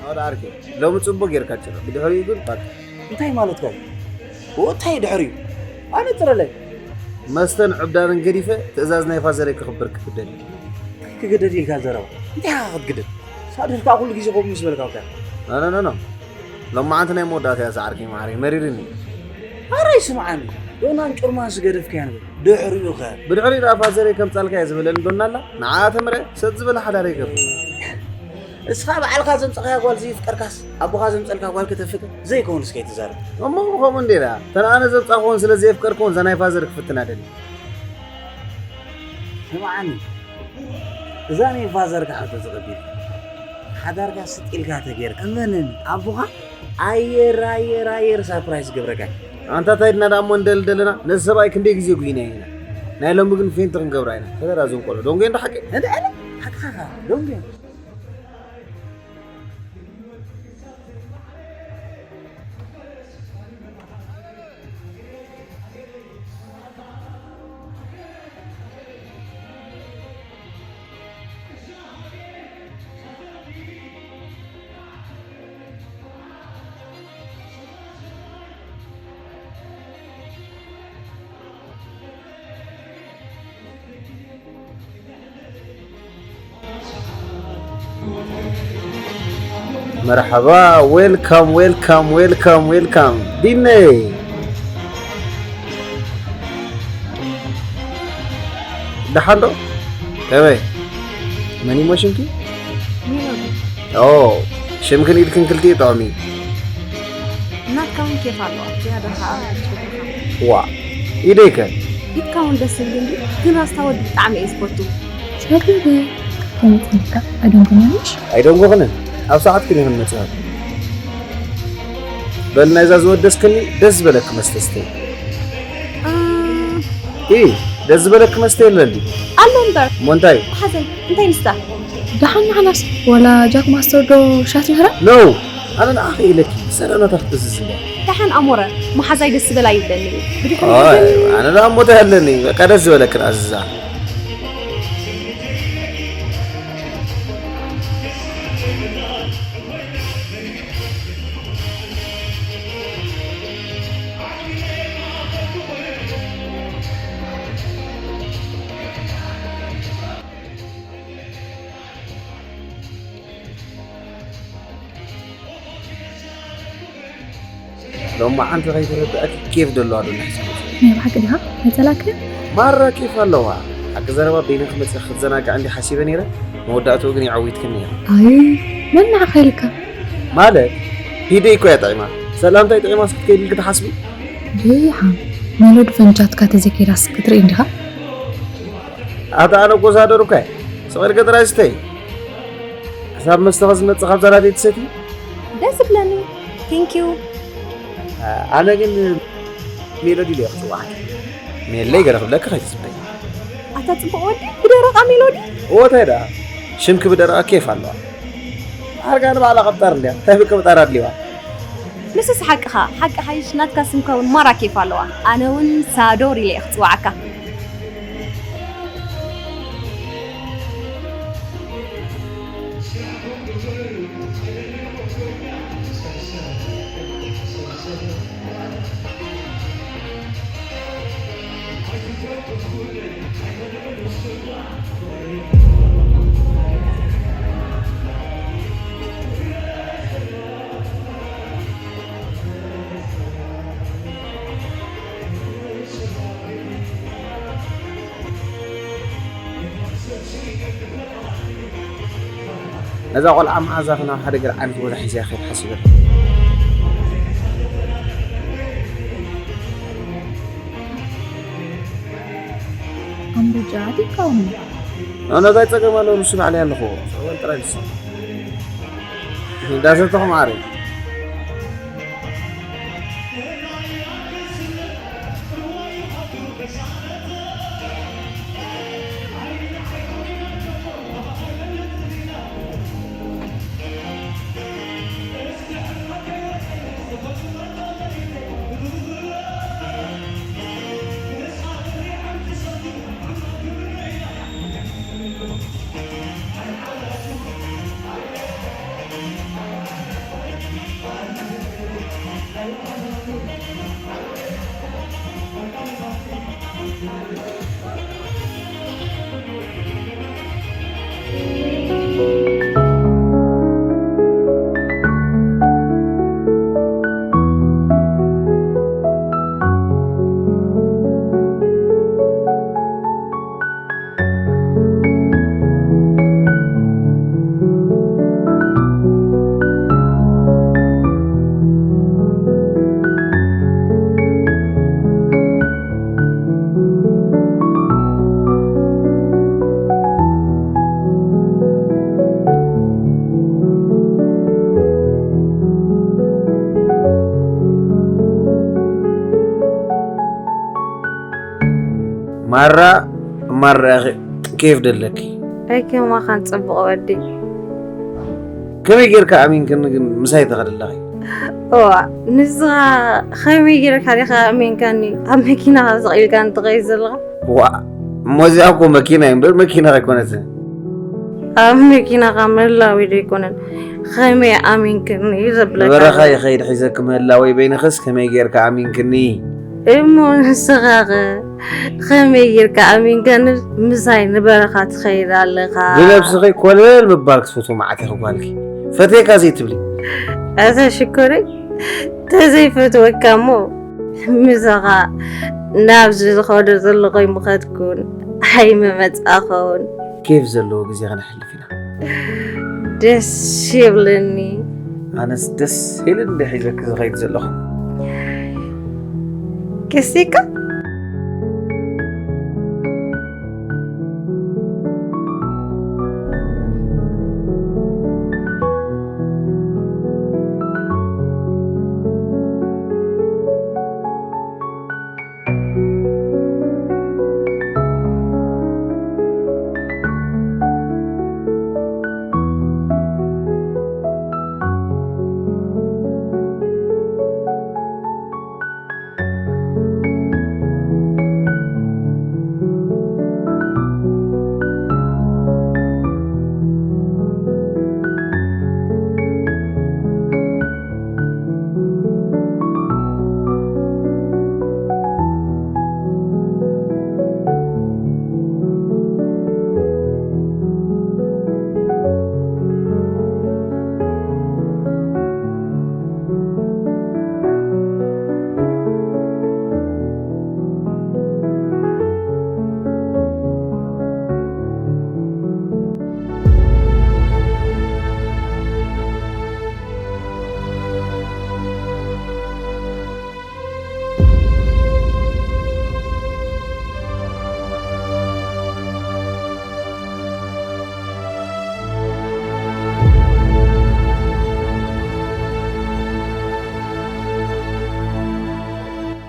ኣረ ዓርከይ፣ ሎሚ ጽቡቕ ጌርካ ጭረ። ብድሕሪኡ ግን ባክ። እንታይ ማለትካ እዩ? እንታይ ድሕሪኡ? ኣነ ጥረለይ። መስተን ዕብዳንን ገዲፈ ትእዛዝ ናይ ፋዘረይ ክኽብር ክፍደል እዩ። እንታይ ክግደድ ኢልካ ዘረባ? እንታይ ኢኻ ክትግደድ? ሳዶር ከኣ ኩሉ ግዜ ከምኡ ምስ በልካ እኮ። ኖ፣ ኖ፣ ኖ፣ ኖ። ሎማዓንቲ ናይ መወዳእታ እያ፣ ዝዓርከይ መዓረይ፣ መሪርኒ። ኣረ ይስምዓኒ። ዶናን ጩርማን ዝገደፍካያ ንብል። ድሕሪኡ ኸ? ብድሕሪኡ ደኣ ፋዘረይ ከምጻልካ እየ ዝበለኒ ዶና ኣላ። ንዓኣ ተምረ፣ ሰጥ ዝበለ ሓዳር ይገብር። እስኻ ባዕልኻ ዘምጻኻያ ጓል ዘይፍቀርካስ፣ ኣቦኻ ዘምጸልካ ጓል ከተፍቅር? ዘይከውንስ ከይትዛረብ። እሞ ከምኡ እንዴ ደኣ? ተን ኣነ ዘምጻኽወን ስለ ዘየፍቀርክወን፣ እዛ ናይ ፋዘር ክፍትና ደሊ። ስምዓኒ፣ እዛ ናይ ፋዘርካ ሕቶ ተቐቢልካ፣ ሓዳርካ ስጥ ኢልካ ተገይርካ፣ እመነኒ፣ ኣቦኻ ኣየር፣ ኣየር፣ ኣየር ሳርፕራይዝ ገብረካ። ኣንታ እንታይ ድና ደኣ እሞ እንደልደለና፣ ነዚ ሰብኣይ ክንደይ ግዜ ጉይናዮ ኢና። ናይ ሎሚ ግን ፌንት ክንገብራ ኢና። ተደራ እዞም ቆልዑ፣ ደንጎዮ እንዶ ሓቂ? እንደ ኣለ፣ ሓቅኻ፣ ደንጎዮ። መርሓባ፣ ዌልካም፣ ዌልካም፣ ዌልካም፣ ዌልካም። ዲነይ። ደሓን ዶ? ከመይ? መን ይሞ ሽምኪ? ሜሎዲ። ኦ፣ ሽምክን ኢድክን ክልቲኡ ጥዑም እዩ። ናትካ እውን ኬፍ ኣለዋ፣ ዝያዳ ኸዓ ትፈትወካ። ዋ፣ ኢደይ ከ? ኢድካ እውን ደስ ይብል እንዲ፣ ግን ራስታ ወዲ ብጣዕሚ እየ ዝፈቱ። ሸብብ፣ ከመይ ጸኒሕካ? ኣይደንጎናንሽ? ኣይደንጎኽንን፣ ኣብ ሰዓትክን ኢኽን መጺኻን። በል ናይዛ ዝወደስክኒ ደስ ዝበለኪ መስተ ስተይ። እ፣ ኢ፣ ደስ ዝበለኪ መስተ የለን ድዩ? ኣሎ እምበር። እሞ እንታይ? ሓዘይ፣ እንታይ ንስታ? ደሓን ንዓናስ፣ ዋላ ጃክ ማስተር ዶ ሻት ንህራ? ኖ፣ ኣነ ንዓኺ ኢለኪ፣ ሰላም ናታ ክትእዝዝ እምበር። ደሓን ኣሞረ፣ መሓዛይ ደስ ዝበላ ይብለኒ እዩ። ብድሕሪኡ ኣይ፣ ግን ኣነ ደኣ እሞ እንታይ ኣለኒ? በቃ ደስ ዝበለኪ ንኣዝዛ። ሎማዓንቲ ከይተረድኣኪ ኬፍ ደለዋ ዶ ንሕስብ? ናይ ብሓቂ ዲኻ? ኣይጸላእክን? ማራ ኬፍ ኣለዋ። ሓቂ ዘረባ በይነኺ መጺኺ ክትዘናግዒ እንዲ ሓሲበ ነይረ፣ መወዳእትኡ ግን የዐዊትክኒ ኢኺ። ኣይ፣ መን ንዓኻ ኢልካ? ማለት፣ ሂደይ እኮ እያ ጥዒማ። ሰላምታይ ጥዒማስ ክትከይድ ኢልኪ ትሓስቢ? ደሓን፣ ሜሎዲ ፈንጃትካ ተዘይከይዳስ ክትርኢ እንዲኻ? ኣታ ኣነ እኮ ሳዶር እኮ እየ። ስቕ ኢልኪ ጥራይ ስተይ። ክሳብ መስተኺ ዝመጽእ ካብ ዘራደይ ትሰቲ? ደስ ይብለኒ። ቴንክ ዩ። ኣነ ግን ሜሎዲ ኢለ እየ ክጽውዓኪ። ሜለይ ገለ ክብለኪ ከይትጽበይ። ኣታ ጽቡቕ ወዲ፣ ብደረቓ ሜሎዲ? እወ፣ እንታይ ደኣ? ሽምኪ ብደረቓ ኬፍ ኣለዋ። ኣርጋ ንባዕላ ከብጣር እንድያ። እንታይ ብቂ ምጣር ኣድልዋ? ንስስ ሓቅኻ፣ ሓቂ ሓይሽ ናትካ ስምካ እውን ማራ ኬፍ ኣለዋ። ኣነ እውን ሳዶር ኢለ እየ ክጽውዓካ። ነዛ ቆልዓ መዓዛ ናብ ሓደ ገለ ዓይነት ቦታ ሒዘያ ክኸይድ ሓሲበ። ኣምቡጃ ኣቲካውን። ኣነ እንታይ ጸገም ኣለዎ? ንሱ ባዕለይ ኣለኹ። ጸወል ጥራይ ንሱ። እንዳሰተኹም ዓረይ። ማራ ማራ ኢኺ ኬፍ ደለኪ። ኣይ ከማኻን ጽቡቕ ወዲ። ከመይ ጌርካ ኣሚንክኒ ግን ምሳይ ትኸዲ ኣለኺ? እዋ፣ ንስኻ ከመይ ጌርካ ዲኻ ኣሚንካኒ ኣብ መኪናኻ ስቕ ኢልካ እንትኸይድ ዘለኻ? ዋ፣ እሞ እዚኣ እኮ መኪና እዩ እምበር መኪና ኣይኮነትን። ኣብ መኪናኻ ምህላወይ ዶ ኣይኮነን? ከመይ ኣሚንክኒ እዩ ዘብለካ? ንበረኻ ይኸይድ ሒዘኪ ምህላወይ በይንኽስ ከመይ ጌርካ ኣሚንክኒ? እሞ ንስኻኸ ከመይ ጌርካ ኣሚንካኒ ምሳይ ንበረኻ ትኸይድ ኣለኻ? ብነብስኺ ኮለል ምባል ክትፈትዊ መዓት ኢኺ ጓልኪ። ፈትየካ ዘይትብሊ። ኣታ ሽኮረይ፣ ተዘይፈትወካ እሞ ምሳኻ ናብዚ ዝኸዶ ዘለኹ ኣይምኸድኩን፣ ኣይምመጻእኹን። ኬፍ ዘለዎ ግዜ ከነሕልፍ ኢና። ደስ ይብለኒ። ኣነስ ደስ ኢሉኒ እንደ ሒዘኪ ዝኸይድ ዘለኹ። ከሲካ?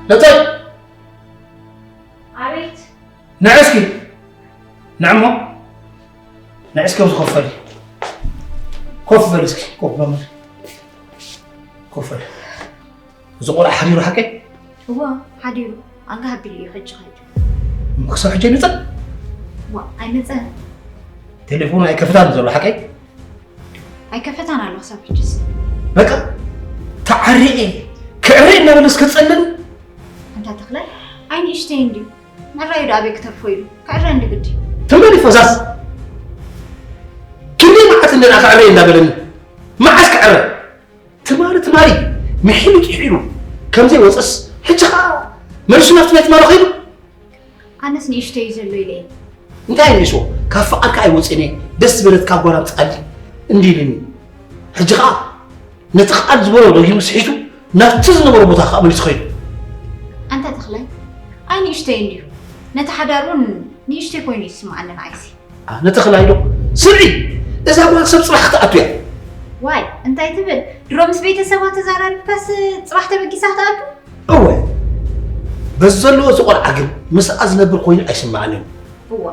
ነታይ? ኣቤት። ንዒ እስኪ። ንዒ እሞ። ንዒ እስኪ ኣብዚ ኮፍ በሊ። ኮፍ በሊ እስኪ። ኮፍ በሊ። ኮፍ በሊ። እዚ ቆልዓ ሓዲሩ ሓቀይ? እዋ፣ ሓዲሩ። ኣንጋ ኣቢሉ እዩ ሕጂ ከይዱ። እሞ ክሳብ ሕጂ ኣይመጸን? ዋ፣ ኣይመጸን። ቴሌፎን ኣይከፍታን ዘሎ ሓቀይ? ኣይከፈታን ኣሎ ክሳብ ሕጂስ። በቃ፣ ተዓሪኤ፣ ክዕረ እናበለስ ከጸልን። ኣንታ ተኽላይ፣ ኣይ ንእሽተይ እንድዩ። ምዕራዩ ደኣ ኣበይ ክተርፎ ኢሉ። ክዕረ እንዲ ግዲ። ትም በሊ ፈዛዝ። ክንደይ መዓት እንደ ደኣ ክዕረ እንዳበለኒ። መዓስ ክዕረ? ትማሊ ትማሊ ምሒሉ ጥሒሉ ከምዘይ ወፀስ ሕጂ ኸዓ መሊሱ ናብቲ ናይ ትማሊ ኸይዱ። ኣነስ ንእሽተይ እዩ ዘሎ ኢለ እየ። እንታይ ንእሽቶ? ካብ ፍቓድካ ኣይወፅእን እየ፣ ደስ ዝበለትካ ጓል ኣምፅኣልኝ እንዲ ኢሉኒ። ሕጂ ኸዓ ነቲ ቃል ዝበሎ ደጊሙ ስሒቱ ናብቲ ዝነበሮ ቦታ ኸዓ መሊሱ ኸይዱ። ኣንታ ተኽላይ፣ ኣይ ንእሽተይ እንድዩ። ነቲ ሓዳር እውን ንእሽተይ ኮይኑ እዩ ዝስምዓኒ ንዓይሲ። ኣነ ተኽላይ ዶ? ስምዒ፣ እዛ ጓል ሰብ ጽባሕ ክትኣቱ እያ። ዋይ፣ እንታይ ትብል? ድሮ ምስ ቤተሰባ ተዛራሪብካስ ጽባሕ ተበጊሳ ክትኣቱ? እወ። በዚ ዘለዎ እዚ ቆልዓ ግን ምስኣ ዝነብር ኮይኑ ኣይስምዓንን። እወ።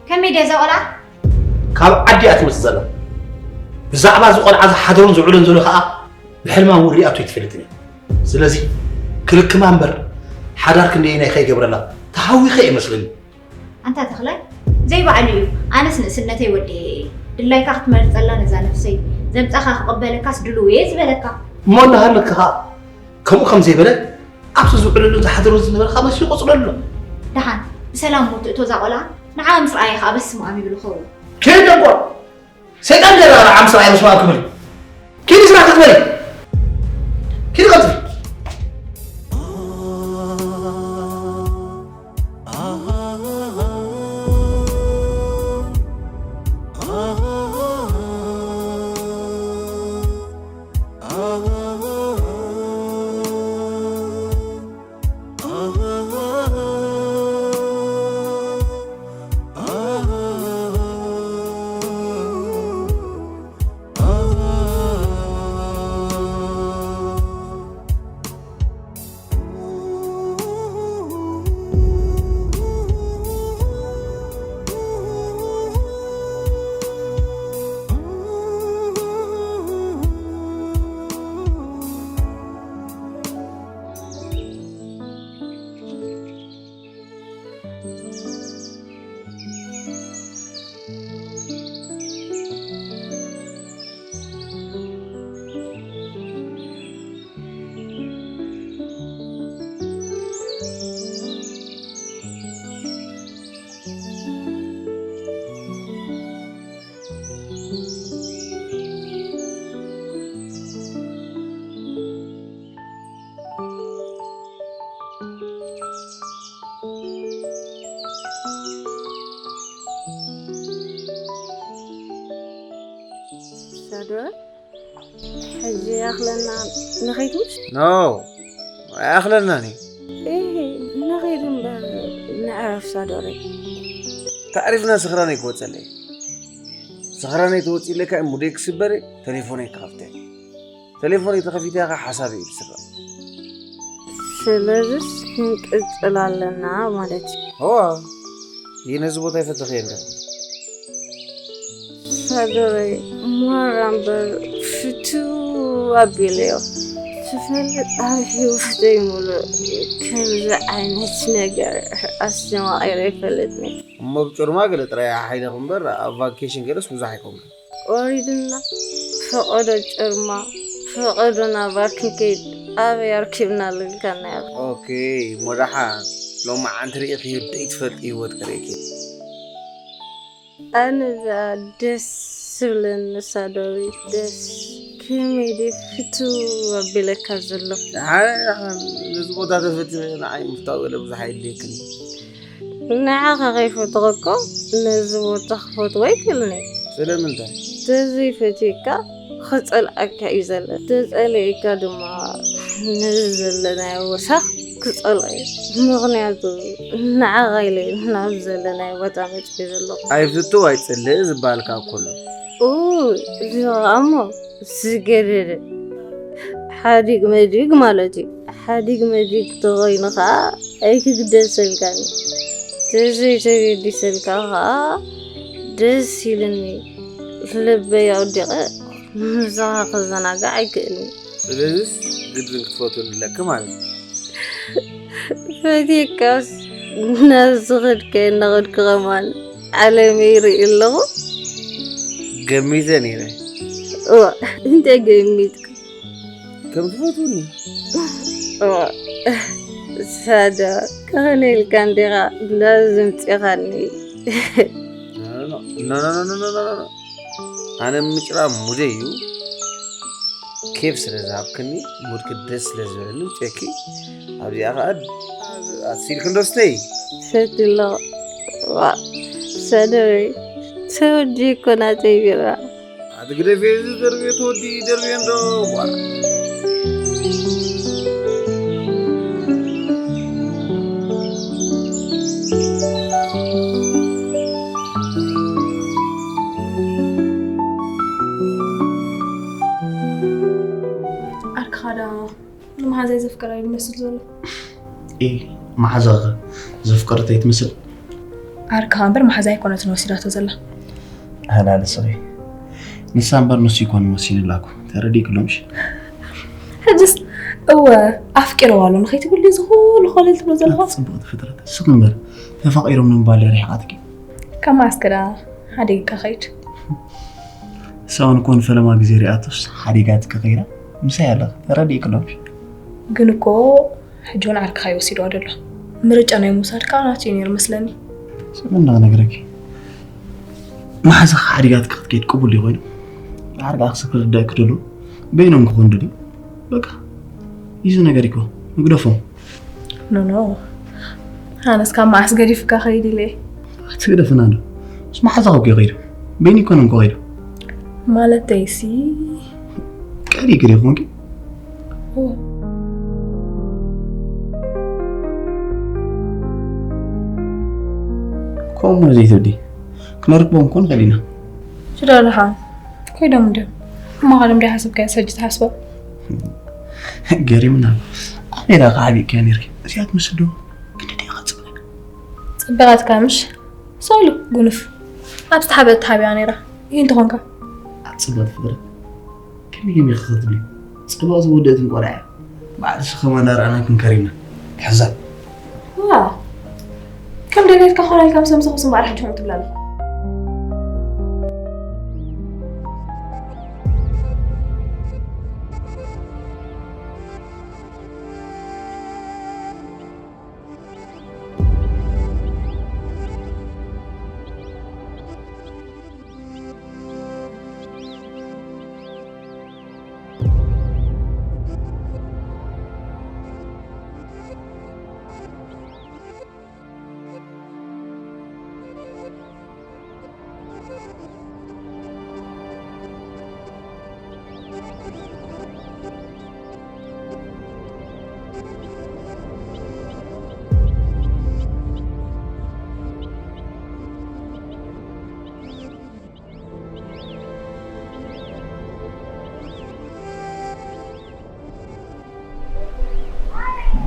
ከመይ ድያ እዛ ቆልዓ? ካብ ዓዲ እያ ትመጽእ ዘላ። ብዛዕባ እዚ ቆልዓ ዝሓድሮን ዝውዕሎን ዘሎ ከኣ ብሕልማ እውን ሪኣቶ ኣይትፈልጥን እያ። ስለዚ ክልክማ እምበር ሓዳር ክንደየናይ ከይገብረላ ተሃዊኸ እየ መስለኒ። ኣንታ ተኽላይ፣ ዘይባዕሉ እዩ። ኣነስ ንእስነተይ ወዲኤ እየ። ድላይካ ክትመርጸላ ነዛ ነፍሰይ፣ ዘምጻኻ ክቕበለካስ ድሉው እየ ዝበለካ። እሞ እናሃለካ ኸኣ ከምኡ ከም ዘይበለ ኣብቲ ዝውዕለሉ ዝሓደሮ ዝነበረ ኸኣ መሲሉ ቆጽሎ ኣሎ። ደሓን ብሰላም ሞት እቶ እዛ ቆልዓ ንዓ ምስ ረኣየ ኸኣ በስመ ኣብ ይብል ይኸውን። ከይደ እኮ ሰይጣን ደራ ዓም ስራሕ ኢለ ስራሕ ክብል። ኪዲ ስራሕ ክትበል። ኪዲ ቀጥል። ሳዶር፣ ሕጂ ይኣኽለና ንኸይድ ምሽ? ኖ፣ ኣይኣኽለናን እዩ። እህ፣ ንኸይድ እምበር ንዕረፍ ሳዶረይ። ተዕሪፍና ስኽራነይ ክወፀለይ። ስኽራነይ ተወፂለካ ሙደይ ክስበረ፣ ተሌፎነይ ክኸፍተ። ተሌፎነይ ተኸፊተ ኸዓ ሓሳበይ እዩ ዝስረቕ። ስለዚስ ክንቅጽል ኣለና ማለት እዩ። እዋ፣ ይህ ነዚ ቦታ ይፈተኽዮ እንደ። ሳዶረይ፣ ሞራ እምበር ፍትው ኣቢለዮ። ትፈልጥ፣ ኣብ ህይወተይ ሙሉእ ከምዚ ዓይነት ነገር ኣስተማቒረ ኣይፈልጥን። እሞ ብጭርማ ገለ ጥራይ ሓሓይለኹም እምበር፣ ኣብ ቫኬሽን ገለስ ብዙሕ ኣይኮንኩን። ወሪድና፣ ፈቐዶ ጭርማ፣ ፈቐዶ ናብራ ክንከይድ ኣበይ ኣርኪብና ልልካና ኢኻ። ኦኬ፣ እሞ ደሓን ሎማዓንቲ ርኢኽዮ ደይትፈልጢ ህይወት ከርእየኪ። ኣነ እዛ ደስ ዝብለኒ ሳዶሪ፣ ደስ ከመይ ድየ ፍትው ኣቢለካ ዘለኹ። ደሓን፣ ደሓን፣ ነዚ ቦታ ተፈቲኺ ንዓይ ምፍታው ገለ ብዙሕ ኣየድልየክን እዩ። ንዓኻ ከይፈተኹ እኮ ነዚ ቦታ ክፈትዎ ኣይክእልን እየ። ስለምንታይ? ተዘይፈትየካ ክጸልኣካ እዩ ዘሎ። ተጸሊእካ ድማ ነዚ ዘለናዮ ወሰኽ ክጸልኦ እዩ። ምኽንያቱ ንዓኻ ኢለ ናብ ዘለናዮ ቦታ መጺኤ ዘለኹ። ኣይፍትው ኣይጽልእ ዝበሃል ከኣ እኮ ኣሎ። ኡይ፣ እዚ ኸኣ እሞ ዝገደደ ሓዲግ መዲግ ማለት እዩ። ሓዲግ መዲግ ተኾይኑ ኸዓ ኣይክግደሰልካን እዩ። ተዘይተገዲሰልካ ኸዓ ደስ ኢሉኒ፣ ልበይ ኣውዲቐ ምሳኻ ክዘናጋዕ ኣይክእልን። ስለዚስ ግድን ክትፈትወኒ ኣለኪ ማለት እዩ። ፈትየካስ ናብ ዝኸድካዮ እናኸድኩ ከማን ዓለመይ ይርኢ ኣለኹ። ገሚተ ነይረ። እዋ፣ እንታይ ገሚትካ? ከም ትፈትውኒ። እዋ፣ ሳዳ፣ ከኸነ ኢልካ እንዲኻ ናብዚ ምፂኻኒ። ኖ፣ ኖ፣ ኖ። ኣነ ምጭራ ሙደይ እዩ። ኬፍ ስለ ዝሃብክኒ፣ ሙድኪ ደስ ስለ ዝበለኒ ውፅአኪ። ኣብዚኣ ኸዓ ኣትሲልኪ እንዶ ስተይ። ሰቲ ኣሎ። ዋ፣ ሰደበይ፣ ተወዲ እኮ ናተይ ቢራ። ኣቲ ግደፍ፣ እዚ ደርቤ ተወዲ፣ ደርቤ እንዶ፣ ዋ። ዓርክኻ ዳ ንመሓዛይ ዘፍቀራ እዩ ዝመስል ዘሎ። ኤ፣ መሓዛኸ ዘፍቀረት ኣይትመስል? ዓርክኻ እምበር መሓዛይ ኣይኮነትን ወሲዳቶ ዘላ። ሃላለ ስኺ። ንሳ እምበር ንሱ ይኮን ወሲንላ እኮ። ተረዲእክሎም እሺ? ሕጅስ፣ እወ፣ ኣፍቂረዋ ኣሎ ንኸይትብል ድዩ እዚ ኩሉ ኮለል ትብሎ ዘለኻ? ጽቡቕቲ ፍጥረት። ስኺ እምበር ተፋቒሮም ንምባል ርሒቓትኪ። ከማስ ከዳ ሓዲግካ ኸይድ። እሳ እውን እኮ ንፈለማ ግዜ ሪኣቶስ ሓዲጋትኪ ኸይዳ ምሳይ ኣለኺ። ተረዲእክሎም እሺ? ግን እኮ ሕጂ እውን ዓርክኻ እዩ ወሲድዋ ዘሎ። ምርጫ ናይ ምውሳድ ከኣ ናቱ እዩ ነይሩ መስለኒ። ስምና ክነግረኪ። መሓዛኻ ሓዲጋትካ ክትከይድ ቅቡል እዩ ኮይኑ፣ ዳሓር ከዓ ክስብ ክርዳእ ክደሉ በይኖም ክኾኑ ደልዩ። በቃ፣ ኢዚ ነገር እኮ፣ ንግደፎም። ኖ፣ ኖ። ኣነስ ካብ መዓስ ገዲፍካ ከይድ ኢለ። ኣትግደፍና ዶ? ምስ መሓዛኻ እኮ እዩ ከይዱ። በይኑ ኣይኮነን እኮ ከይዱ። ማለተይሲ። ቀሪ ይግሪ ይኾንኪ? እወ። ከምኡ ዘይትብሊ። ክነርክቦም እኮ ንኽእል ኢና። ሽዳ ደሓን። ከይዶም እንድዮም። እሞ ካልኦም ደይሓሰብካዮ ሰጂ ትሓስቦ? ገሪምና ኣሎ። ኣበይ ደኣ ክዓቢእካዮ ነይርኪ? እዚኣ ትመስል ዶ? ክንደይ ደኣ ጽብቕ። ጽብቐትካ ምሽ? ሰሉ፣ ጉኑፍ። ኣብ ዝተሓበ ተሓቢኣ ነይራ። ይህ እንተኾንካ። ኣብ ጽብቐት ፍቕሪ። ከመይ ገይርኪ ክትብሊ? ጽብቕ ዝወደእትን ቆልዓ እያ። ባዕልሲ ከማን እናረኣና ክንከር ኢና። ሕዛ። ዋ። ከም ደሌትካ ኾነ ኢልካ ምስ ኣምሰኹስ እምበኣር ሕጂ ከምኡ ትብላ ኣለኻ።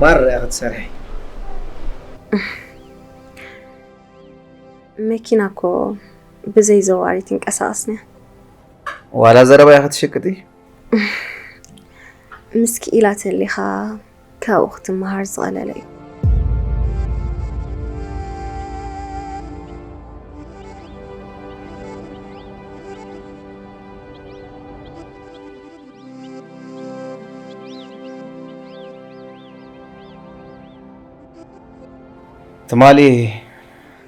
ባር እያ ክትሰርሒ። መኪና እኮ ብዘይ ዘዋሪ ትንቀሳቐስን እያ። ዋላ ዘረባ ኢኺ ትሽቅጢ? ምስ ክኢላ ተሊኻ ካብኡ ክትመሃር ዝቐለለ እዩ። ትማሊ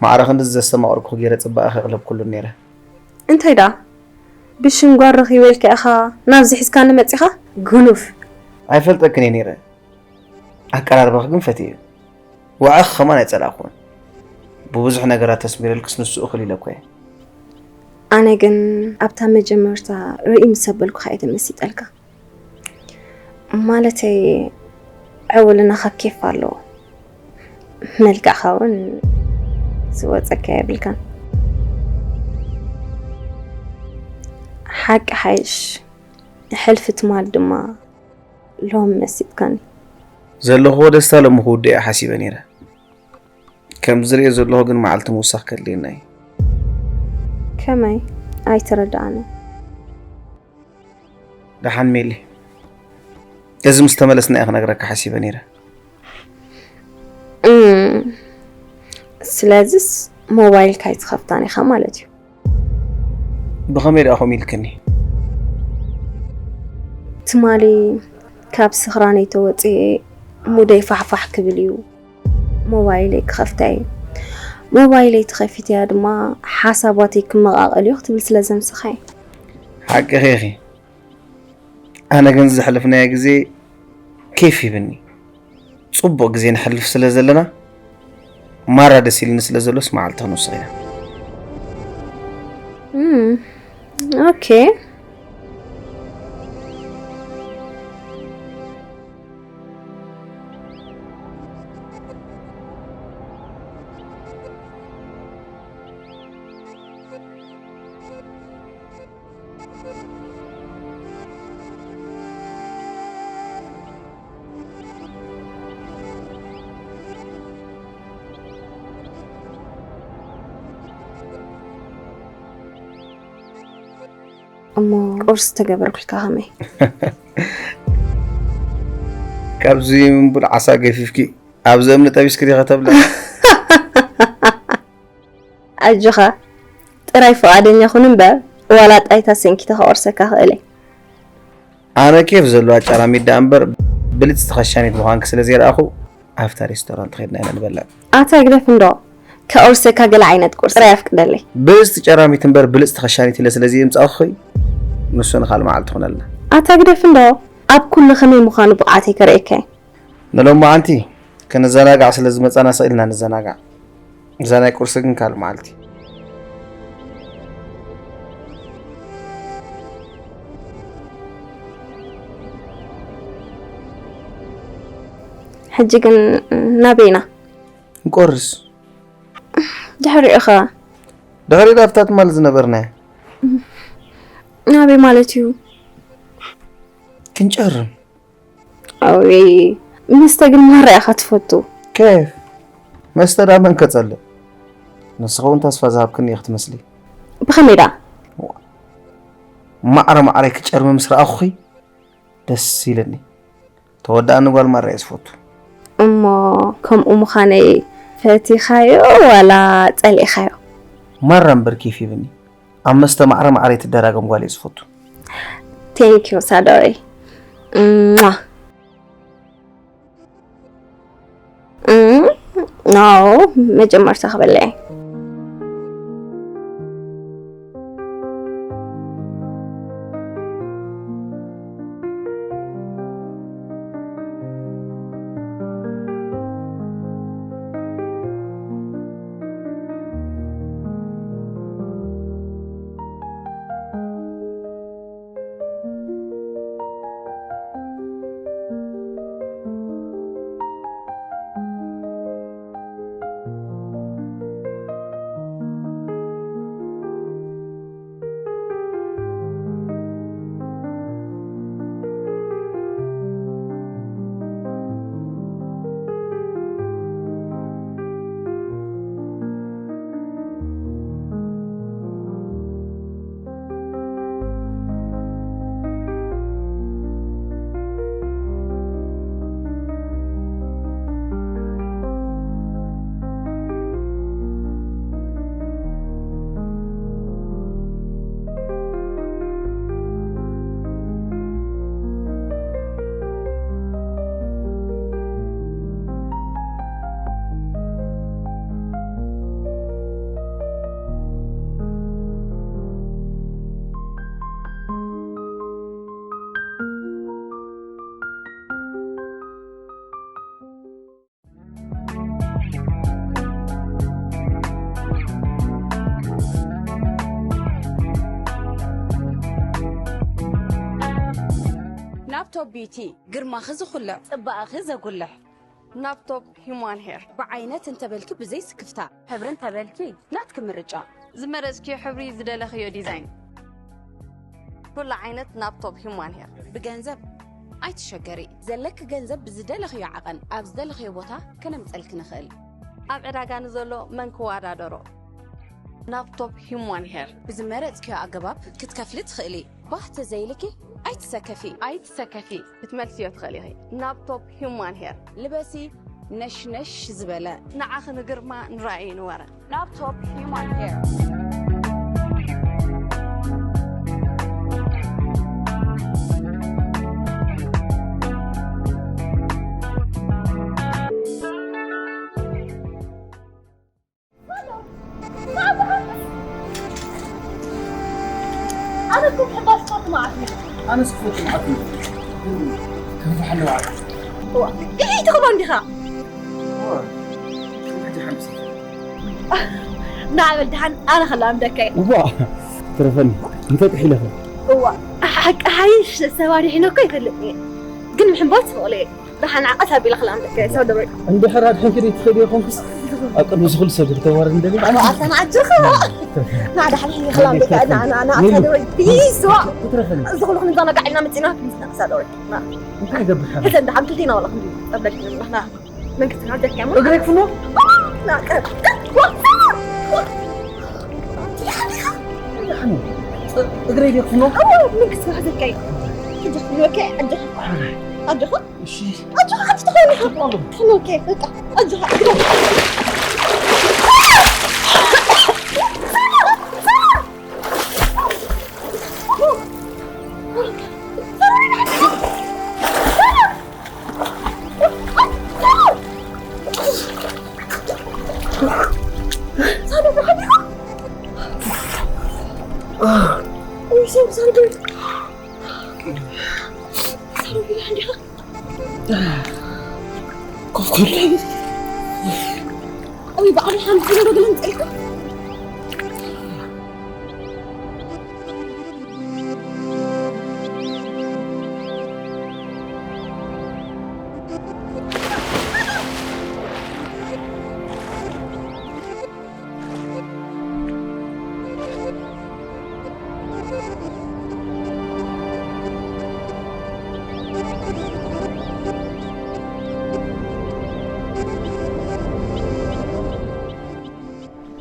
ማዕረ ክንድዚ ዘስተማቐርኩኺ ገይረ ጽባቐኺ ኣቕለብኩሉ ነይረ። እንታይ ደኣ? ብሽም ጓል ረኺበ ኢልካ ኢኻ ናብዚ ሒዝካኒ መጺኻ? ጉኑፍ። ኣይፈልጠክን እየ ነይረ። ኣቀራርባኺ ግን ፈትየ። ዋዕኺ ከማን ኣይጸላእኩዎን። ብብዙሕ ነገራት ተስሚረልክስ ንሱ እኹል ኢለ እኮ እየ። ኣነ ግን ኣብታ መጀመርታ ርእይ ምስ ኣበልኩኻ እየ ተመሲጠልካ። ማለተይ ዕውልናኻ ኬፍ ኣለዎ። መልክዕኻ እውን ዝወጸካ የብልካን። ሓቂ ሓይሽ፣ ሕልፊ ትማል ድማ ሎሚ መሲጥካኒ። ዘለኽዎ ደስታ ሎሚ ክውድእ እየ ሓሲበ ነይረ። ከም ዝርእዮ ዘለኹ ግን መዓልቲ ምውሳኽ ከድልየና እዩ። ከመይ? ኣይተረድኣንን። ደሓን ሜሊ፣ እዚ ምስ ተመለስና እየ ክነግረካ ሓሲበ ነይረ። እም፣ ስለዚስ ሞባይልካ ኣይትኸፍታን ኢኻ ማለት እዩ። ብኸመይ ደኣ ከምኡ ኢልክኒ? ትማሊ ካብ ስኽራነይ ተወፂኤ ሙደይ ፋሕፋሕ ክብል እዩ። ሞባይለይ ክኸፍታ እየ። ሞባይለይ ተኸፊተያ ድማ ሓሳባተይ ክመቓቐል እዩ ክትብል ስለ ዘምሰኻ እየ። ሓቅኺ ኢኺ። ኣነ ግን ዘሕለፍናዮ ግዜ ኬፍ ሂብኒ። ጽቡቕ ግዜ ነሕልፍ ስለ ዘለና ማራ ደስ ኢልኒ ስለ ዘሎስ መዓልቲ ክንውስኽ ኢና። እም፣ ኦኬ። እሞ ቁርሲ ተገበርኩልካ ከመይ? ካብዚ ምንቡል ዓሳ ገፊፍኪ ኣብዚ እምኒ ጠቢስኪ ዲኺ ተብሊ? ኣጆኻ፣ ጥራይ ፍቓደኛ ኩን እምበር፣ ዋላ ጣይታ ሰንኪተ ከቑርሰካ ክእል እየ። ኣነ ኬፍ ዘለዋ ጫራሚት ደኣ እምበር፣ ብልጽቲ ከሻኒት ምዃንኪ ስለ ዘይረኣኹ፣ ኣብታ ሬስቶራንት ኸድና ኢና ንበልዕ። ኣታ ግደፍ እንዶ፣ ከቑርሰካ ገለ ዓይነት ቁርሲ ጥራይ ኣፍቅደለይ። ብልጽቲ ጨራሚት እምበር ብልጽቲ ከሻኒት ኢለ ስለዚ የምጻእኹኺ፣ ንሱ ንኻል መዓልቲ ትኾነልና። ኣታ ግደፍ እንዶ፣ ኣብ ኩሉ ከመይ ምዃኑ ብቕዓተይ ከርእየካ እየ። ንሎማዓንቲ ክንዘናጋዕ ስለ ዝመጻና ስቕ ኢልና ንዘናጋዕ። እዛ ናይ ቁርሲ ግን ካልእ መዓልቲ። ሕጂ ግን ናበይ ኢና? ንቆርስ። ድሕሪኡ ኸ? ድሕሪኡ ኣብታ ትማል ዝነበርናዮ። ናበይ ማለት እዩ? ክንጨርም። ኣውይ፣ መስተ ግን ማራ ኢኻ ትፈቱ። ኬፍ፣ መስተ ደኣ መን ከጸልእ? ንስኺ እውን ተስፋ ዝሃብክኒ ኢኺ ትመስሊ። ብኸመይ ደኣ? ማዕረ ማዕረይ ክጨርሚ ምስ ረኣኹኺ ደስ ኢለኒ። ተወዳእኒ ጓል ማራ እየ ዝፈቱ። እሞ ከምኡ ምዃነይ ፈቲኻዮ ዋላ ጸሊእኻዮ? ማራ እምበር ኬፍ ሂብኒ። ኣብ መስተ ማዕረ ማዕረይ ትደራገም ጓል እየ ዝፈቱ። Thank you ሳዶረይ። እሟ። እም፣ no፣ መጀመርታ ክበልዕ። ናብ ቶፕ ቢዩቲ፣ ግርማኺ ዝኹልዕ፣ ጽባቐኺ ዘጉልሕ። ናብ ቶፕ ሂማን ሄር። ብዓይነት እንተበልኪ ብዘይ ስክፍታ። ሕብሪ እንተበልኪ ናትኪ ምርጫ። ዝመረጽክዮ ሕብሪ፣ ዝደለኽዮ ዲዛይን። ኩሉ ዓይነት ናብ ቶፕ ሂማን ሄር። ብገንዘብ ኣይትሸገሪ። ዘለኪ ገንዘብ ብዝደለኽዮ ዓቐን ኣብ ዝደለኽዮ ቦታ ከነምጸልኪ ንኽእል። ኣብ ዕዳጋ ንዘሎ መን ክወዳደሮ? ናብ ቶፕ ሂማን ሄር ብዝመረጽክዮ ኣገባብ ክትከፍሊ ትኽእሊ። ባህ ተዘይልኪ ኣይትሰከፊ። ኣይትሰከፊ፣ ክትመልስዮ ትኽእሊ ኢኺ። ናብ ቶፕ ሂማን ሄር ልበሲ፣ ነሽነሽ ዝበለ። ንዓኺ ንግርማ፣ ንራእይ ንወረ። ናብ ቶፕ ሂማን ሄር። ኣነ እኮ ብሕባሽ ስፖርት መዓት እዩ። ኣነስ ክፈቱ መዓት እዩ። ግን ከንፈሓ ኣለዋ። እዋ፣ ይሄ ትኽሎ እንዲኻ? እዋ፣ ከም ሕጂ ሓምሲ። ናዕበል ደሓን ኣነ ከላምደካ እየ። እዋ፣ ትረፈኒ። እንፈጥሕ ኢለኸ? እዋ፣ ሓቂ ሓይሽ ሰባሪ ሒነ እኮ ይፈልጥ እየ። ግን ምሕንባል ትኽእሎ እየ። ደሓን ዓቐስ ኣቢለ ክላምደካ እየ፣ ሳዶረይ። እንድሕር ኣድሕንኪ ደይ ትኽእሊ ይኾንኩስ፣ ኣብ ቅድሚ ዝኹሉ ሰብ ክተዋርድ እንደሊ። ኣነ ኣታ ንዓጅኻ። ና ደሓን ሕጂ ክላምደካ፣ ና፣ ና፣ ና፣ ኒሉ። ሳዶረይ። ፕሊዝ፣ ዋ። ክትረፈኒ። እዚ ኩሉ ክንዘናጋዕ ኢልና መፂና፣ ፕሊዝ፣ ና፣ ሳዶረይ። ና። እንታይ ይገብር ሓላ? ሕሰን ደሓን ክልቴና ዋላ ክንዲ ጸበልኪ ንብላ፣ ና። መንግስቲ ናደካ እሞ። እግረይ ክፍኖ? ና፣ ቀረብ። ዋ፣ ዋ። ደሓን። እግረይ ደይ ክፍኖ? እዎ፣ መንግስቲ ናደካ እዩ። ሕጂ ክፍኖ፣ ኦኬ፣ ኣጆኻ። ኣጆኻ። እሺ። ኣጆኻ፣ ኣቲ ትኾኒ። ትኾኑ። ትኾኑ፣ ኦኬ፣ በቃ። ኣጆኻ፣ ግዳ። ወይ ሰብ ሳንዶ። ሳንዶ ቢላ እንዲኻ። ኮፍ ኮፍ። ወይ ባዕሉ ሓንቲ ነገር ግለን ጸልኩ።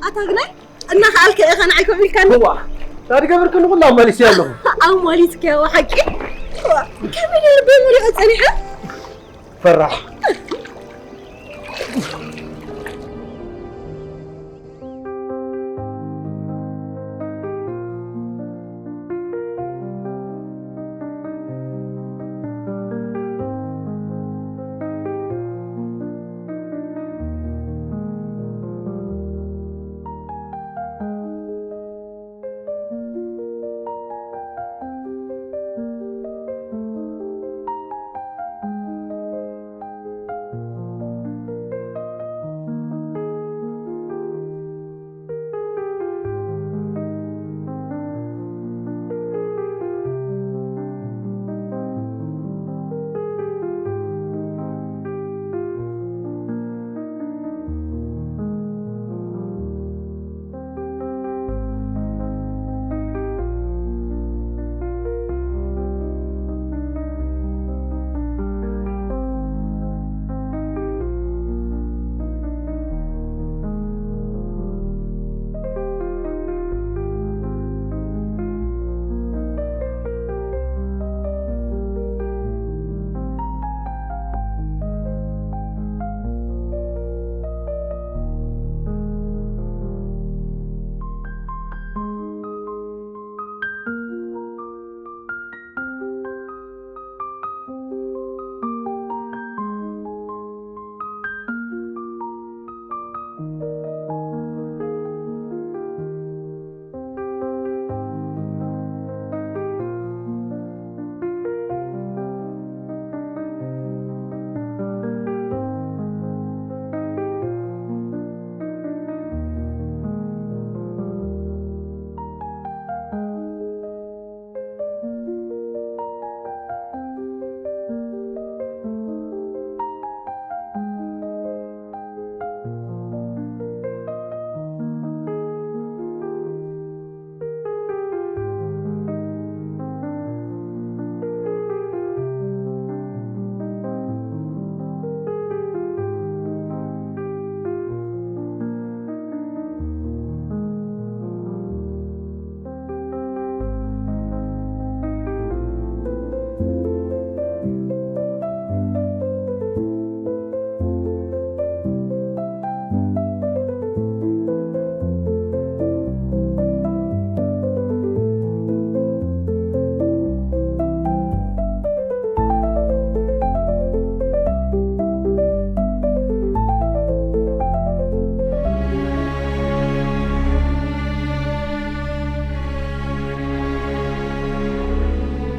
ኣታ ግናይ እናኸኣልከ ኢኻ ንዓይ ከምኡ ኢልካኒ? እዋ፣ እንታይ ዝገበርክኒ ኩሉ ኣማሊሰዮ ኣለኹ። ኣማሊስካዮ ሓቂ? እዋ፣ ከመይ ገይሩ ብሙሪኦ ጸኒሐ? ፈራሕ።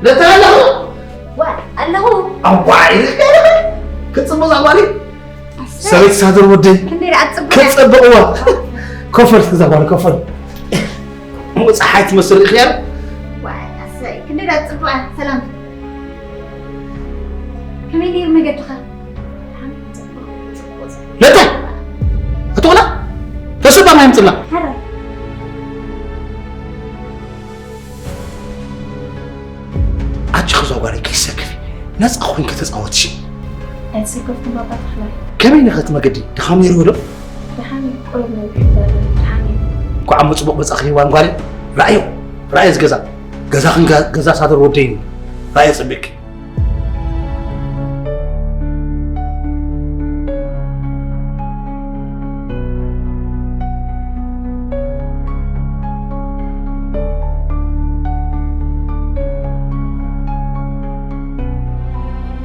ነታ ኣለኹ። ዋ፣ ኣለኹ። ኣዋ፣ ኢልካ ኣለኹ። ክጽብቕ ዛጓሊ። ኣሰይ። ሰበይቲ ሳድር ወደይ። ክንደይ ደኣ ትጽብቕ እያ። ክጽብቕ፣ እዋ። ኮፈል፣ እዛ ጓል ኮፈል። እሞ ጸሓይ ትመስል ርኢኽያ? ዋይ፣ ኣሰይ፣ ክንደይ ደኣ ትጽብቕ እያ። ሰላም። ከመይ ነይሩ መገድኻ? ለታ! ኣትወላ! ተሰባ ማይ ምጽላ! ሐረ። ኣቺ ኸዛ ጓለይ ከይሰከፊ፣ ነጻ ኮይንኪ ተጻወትሺ። ኣይተሰከፍኩን ባባ ተኽላይ። ከመይ ነኸ እቲ መገዲ? ድኻም ነይርዎ ዶ? ደሓን እዩ፣ ቁሩብ ነዊሕ ይበል፣ ደሓን እዩ። እንኳዕ እሞ ጽቡቕ መጻእኺ ሄዋን ጓለይ። ረኣዮ፣ ረኣዮ እዚ ገዛ። ገዛኽን ገ-፣ ገዛ ሳደር ወደይን እዩ። ረኣዮ ጸቢቕኪ።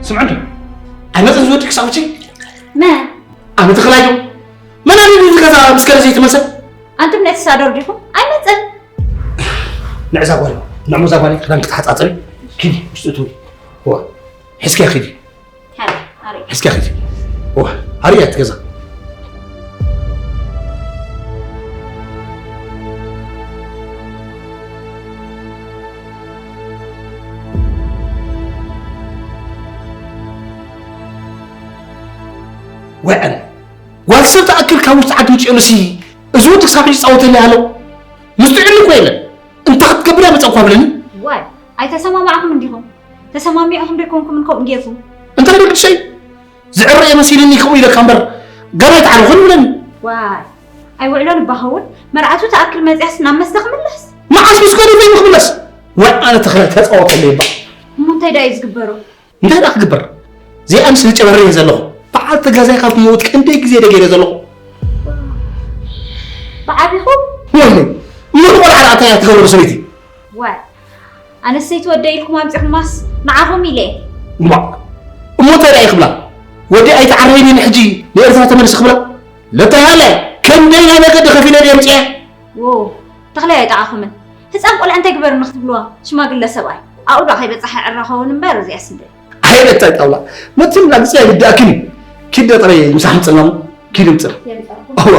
ስምዕኒ፣ ኣይመጽን ዝወዲ ክሳብ ሕጂ? መን? ኣነ ተኽላይ ዶ? መን ኣበይ እዩ ገዛ ምስ ከለ ዘይተመልሰ? ኣንቱም ነቲ ሳዶር ዲኹም? ኣይመጽን። ንዕዛ ጓል፣ ንዕሞዛ ጓል ክዳን ክትሓጻጽሪ ኪዲ ውሽጢ እትዊ። ዋ፣ ሕዝኪያ ኪዲ። ሕዝኪያ ኪዲ። ዋ፣ ኣርያ ትገዛ። ወዐል ጓል ሰብ ተኣክል ካብ ውሽጢ ዓዲ ውጭ የሉሲ። እዚ ወዲ ክሳብ ሕጂ ይጻወተኒ ኣሎ። ምስቲ ዕሊ እኮ የለን። እንታይ ክትገብር እያ መጸኳ ብለኒ። ዋይ፣ ኣይተሰማማዕኹም እንዲኹም? ተሰማሚዕኹም ደይኮንኩም እንኮም ጌርኩም። እንታይ ደቂ ሸይ? ዝዕረ መሲልኒ ከምኡ ኢለካ እምበር፣ ገና ኣይተዓረኹን ይብለኒ። ዋይ፣ ኣይውዕሎን እባ ኸውን፣ መርዓቱ ተኣክል መጽያስ ናብ መስተ ክምለስ? መዓስ ምስ ገደፈ ይኽምለስ? ዋይ፣ ኣነ ተኽለ ተጻወተለይ እባ። እሞ እንታይ ደኣ እዩ ዝግበሮ? እንታይ ደኣ ክግበር? ዘይኣምስ ዝጨበረ እየ ዘለኹ። በዓልቲ ገዛይ ካብ ትመውት ክንደይ ግዜ ደገይረ ዘለኹ። ብዓቢኹም? ወይኔ፣ እሞ ንቆልዓ ደኣ እንታይ እያ ትገብሮ ሰበይቲ? ዋይ፣ ኣነስ ሰይቲ ወደይ ኢልኩም ኣምጺኹማስ ንዓኹም ኢለ እየ። እማ፣ እሞ እንታይ ደኣ ይኽብላ? ወዲ ኣይተዓረይኒ ንሕጂ ንኤርትራ ተመልስ ክብላ? ለታሃለ፣ ክንደይ ናይ መገዲ ከፊለ ድየ ኣምጺኤ? ዎ፣ ተኽለ ኣይጠዓኹምን። ህጻን ቆልዓ እንታይ ግበርኒ ክትብልዋ? ሽማግለ ሰብኣይ። ኣብኡ ዶ ከይበጻሐ ዕራኸውን እምበር እዚኣስ እንደ። ኣይበታይ ጣውላ። መትም ላግጽ ኣይግዳእክን እዩ። ኪደ ጥራይ ምሳሕ ምጽላም ኪድ ምጽር። የምጻኹም። ኣዋ።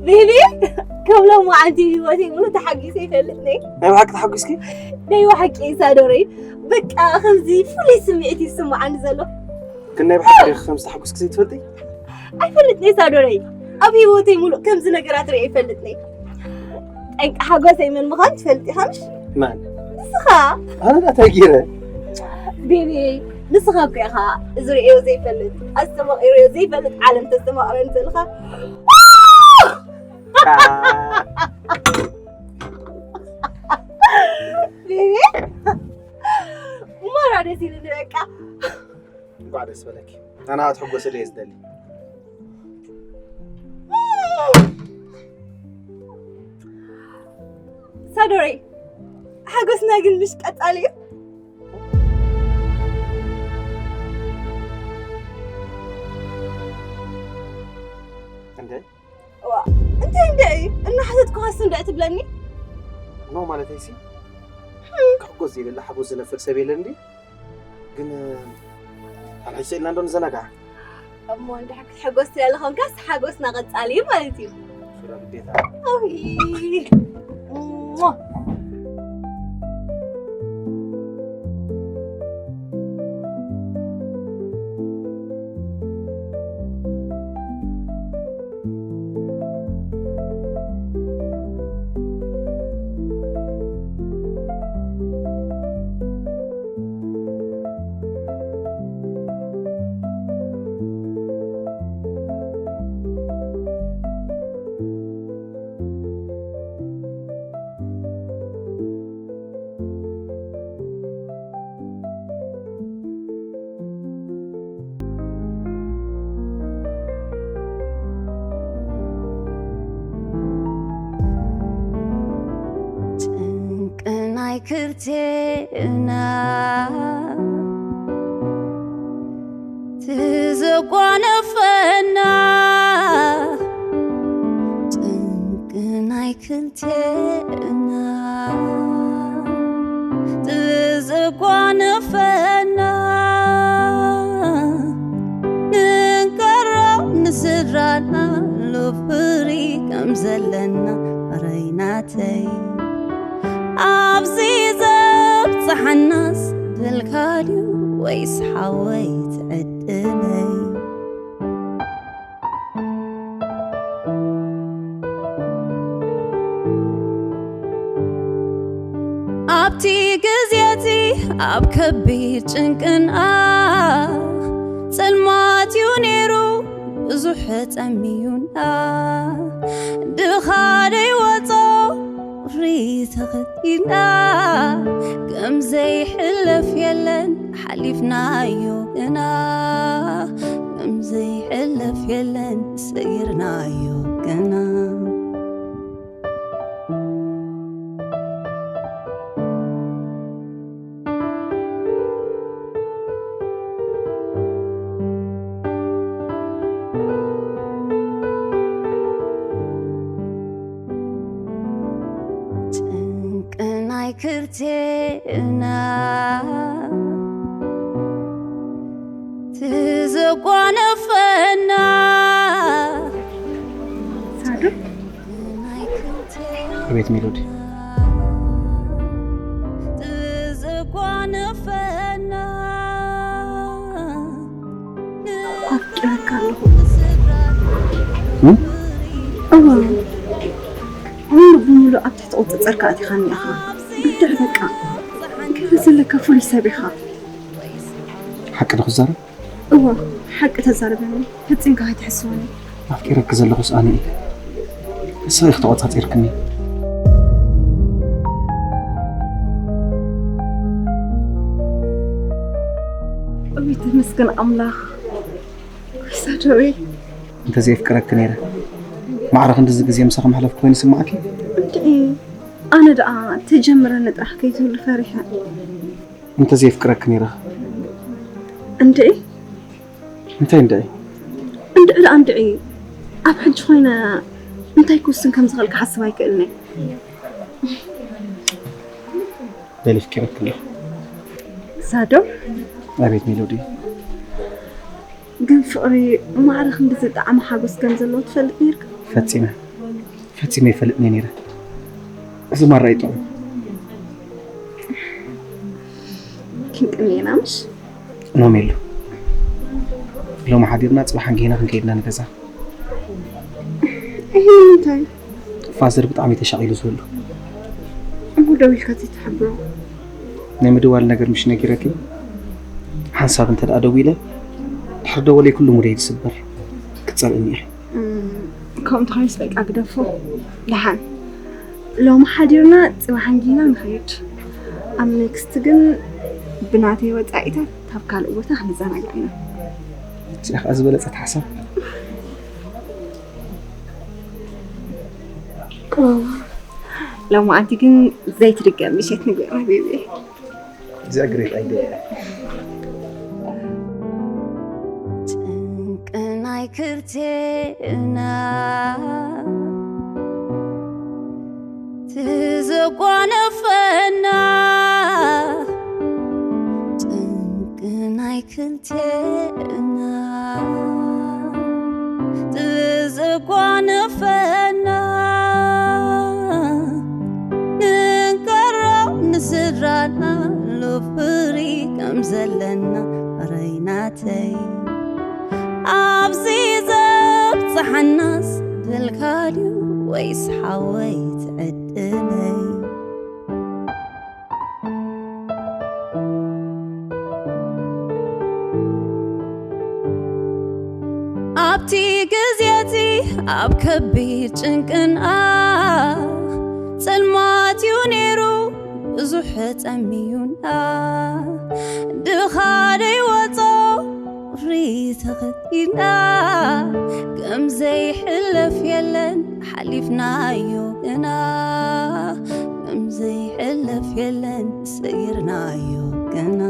ቤቢ፣ ከም ሎማዓንቲ ህይወተይ ሙሉ ተሓጊሰ ይፈልጥ ነይ። ናይ ብሓቂ ተሓጒስኪ? ናይ ብሓቂ ሳዶረይ፣ በቃ ከምዚ ፍሉይ ስምዒት ይስምዓኒ ዘሎ። ግን ናይ ብሓቂ ዲኺ ከምዚ ተሓጒስኪ ዘይትፈልጢ? ኣይፈልጥን እየ ሳዶረይ። ኣብ ህይወተይ ሙሉእ ከምዚ ነገራት ርእየ ኣይፈልጥን እየ። ጠንቂ ሓጎሰይ መን ምዃን ትፈልጥ ኢኻ ምሽ? መን? ንስኻ። ኣነ ደኣ እንታይ ገይረ? ቤቢ፣ ንስኻ እኮ ኢኻ እዚ ርእዮ ዘይፈልጥ፣ ኣስተማቒረዮ ዘይፈልጥ ዓለም ተስተማቕረኒ ዘለኻ። ቤቢ፣ ማራ ደስ ኢሉኒ በቃ። እንኳዕ ደስ በለኪ። ኣነ ክትሕጎሰሉ እየ ዝደሊ። ኣዶረይ፣ ሓጎስና ግን ምሽ ቀጻሊ እዩ። እንደ ዋ፣ እንታይ እንደ እዩ? እናሓተትኩኻስ እንደ ትብለኒ? ኖ ማለተይሲ፣ ክሕጎስ ዘይደሊ ሓጎስ ዝነፍር ሰብ የለን እንዲ። ግን፣ ኣልሕሽ ኢልና እንዶ ንዘናጋዕ። እሞ እንድሕር ክትሕጎስ ስለ ዝኾንካስ ሓጎስና ቀጻሊ እዩ ማለት እዩ። ሱራ ግዴታ። ኣውይ። ጭንቅናይ ክልቴና ትዘጓነፈና ጭንቅናይ ክልቴና ትዘጓነፈና ንንገሮ ንስድራና ሎፍሪ ከም ዘለና ረይናተይ ኣብዚ ዘብጽሓናስ ድልካ ድዩ ወይስ ሓወይ ትዕድለይ? ኣብቲ ግዜቲ ኣብ ከቢድ ጭንቅና ጽልማት እዩ ነይሩ ብዙሕ ጸሚዩና ድኻ ደይወጾ ቁሪ ተኸቲልና ከም ዘይሕለፍ የለን ሓሊፍናዮ ግና ከም ዘይሕለፍ የለን ሰጊርናዮ ግና ጭንቅናይ ክልቴና ትዘጓነፈና ሳዶ ኣቤት ሜሎዲ። ትዘጓነፈና ኣፍቂረካ ኣለኹ። እም? እወ፣ ሙሉ ብሙሉ ኣብ ትሕቲ ቁፅፅርካ ኣቲኻኒ ኢኻ። ብድዕ በቃ፣ ክብሪ ዘለካ ፍሉይ ሰብ ኢኻ። ሓቂ ዶ ክዛረብ? እወ፣ ሓቂ ተዛረበኒ። ፈጺምካ ከይትሕስወኒ። ኣፍቂረኪ ዘለኹስ ኣነ እየ። ንስኺ ኢኺ ተቖጻጺርክኒ። እውይ፣ ተመስገን ኣምላኽ። ወይ ሳዶይ። እንተዘየፍቅረኪ ነይረ፣ ማዕረ ክንድዚ ግዜ ምሳኺ ምሕላፍ ኮይኑ ይስምዓኪ? እንድዒ፣ ኣነ ደኣ ተጀምረኒ ጥራሕ ከይትህሉ ፈሪሐ። እንተዘየፍቅረኪ ነይረ። እንድዒ? እንታይ እንድዒ? እንድዒ ደኣ እንድዒ። ኣብ ሕጂ ኮይነ እንታይ ክውስን ከም ዝኽእል ክሓስብ ኣይክእልን እየ። በሊ ኣፍቂረኪ ኣለኹ። ሳዶ? ኣቤት ሜሎዲ። ግን ፍቕሪ ማዕረ ክንድዚ ጣዕሚ ሓጎስ ከም ዘለዎ ትፈልጥ ነይርካ? ፈጺመ፣ ፈጺመ ይፈልጥ ነይረ። እዚ ማራ እዩ ጥዑም። ክንቅኒ ኢና ምሽ? ኖ ሜሉ። ሎሚ ሓዲርና ጽባሕ ኣንጊህና ክንከይድ ኢና ንገዛ። ይህ ንምንታይ? ፋዘር ብጣዕሚ ተሻቒሉ ዝህሉ። እሞ ደዊልካ ዘይትሕብሮ? ናይ ምድዋል ነገር ምሽ ነጊረኪ? ሓንሳብ እንተ ደኣ ደዊለ፣ ድሕሪ ደወለይ ኩሉ ሙደይ ዝስበር። ክትጸልእኒ ኢኺ። እም፣ ከምኡ እንተኾይኑስ በቃ ግደፎ። ደሓን። ሎሚ ሓዲርና ጽባሕ ኣንጊህና ንኸይድ። ኣብ ኔክስት ግን ብናተይ ወጻኢታት ካብ ካልእ ቦታ ክንዘናጋዕ ኢና። እዚኣ ኸኣ ዝበለጸት ሓሳብ። ኦ፣ ሎማዓንቲ ግን ዘይትድገም ምሸት ንግበር ሓቢቢ። It's a great idea. ጭንቅናይ ክልቴና ትዘጓነፈና ጭንቅናይ ክልቴና ትዘጓነፈና ንንገሮ ንስድራና ሎፍሪ ከም ዘለና ረይናተይ ኣብዚ ዘብፅሓናስ ድልካ ድዩ ወይስ ሓወይ ትዕድለይ ኣብቲ ግዜቲ ኣብ ከቢድ ጭንቅና ጽልማት እዩ ነይሩ ብዙሕ ጠሚዩና ድኻ ደይወጾ ሪ ተኸቲልና ከም ዘይሕለፍ የለን ሓሊፍናዮ ግና ከም ዘይሕለፍ የለን ሰጊርናዮ ግና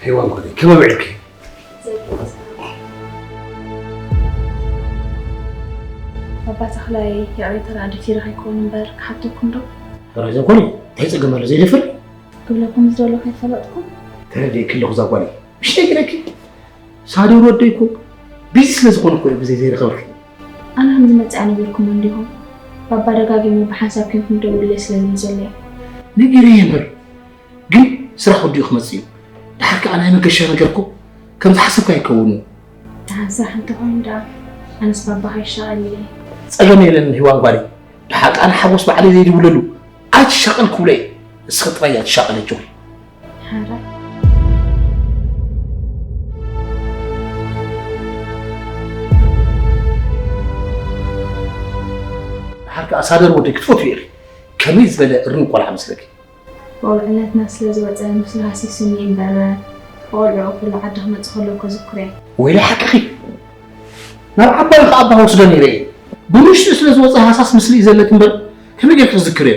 ሄዋን ጓለይ ከመይ ውዒልኪ? ኣባ ተኽላይ ይቕሬታ ደኣ ደፊረ ከይከውን እምበር ክሓተኩም ዶ? ራይዘን ኮኒ እንታይ ጸገም ኣሎ ዘይደፍር? ክብለኩም ዝደሎ ከይፈለጥኩም ተረዲእኪ ኣለኹ እዛ ጓለይ። ምሽ ነጊረኪ ሳዶር ወደይ እኮ ቢዚ ስለ ዝኾነ እኮ እዩ ብዘይ ዘይረኸበልኪ። ኣነ ከም ዝመጽእ ነጊርኩም እንዲኹም ባባ ደጋጊሙ ብሓንሳብ ኮንኩም ደውልለይ ስለ ዝብል ዘሎ እየ። ነጊረየ እምበር ግን ስራሕ ወዲኡ ክመጽእ እዩ። ድሓር ከኣ ናይ መገሻ ነገር እኮ ከም ዝሓሰብካ ኣይከውን እዩ። ድሓን ስራሕ እንተኾይኑ ደኣ ኣነስ ባባ ከይሻቐል ኢለ እየ። ጸገም የለን ሂዋን ጓለይ። ድሓር ከኣ ንሓጎስ ባዕለይ ዘይድውለሉ ኣይትሻቐል ክብሎ እየ። እስኺ ጥራይ እያ ትሻቐል እጆኺ። ሓራይ ድሓር ከኣ ሳደር ወደይ ክትፈትዊ ኢኺ። ከመይ ዝበለ እርኑብ ቆልዓ መስለኪ። ብቑልዕነትና ስለ ዝወፀ ምስሉ ሃሲሱኒ እምበር ብቆልዕኡ ኩሉ ዓዲ ክመፅእ ከሎ ከዝክሮ እየ። ወይለ ሓቅኺ ናብ ዓባይ ከኣ ኣባ ወስዶ ነይረ እየ። ብምሽቱ ስለ ዝወፀ ሃሳስ ምስሊ እዩ ዘለኪ እምበር ከመይ ጌርኪ ክዝክርዮ።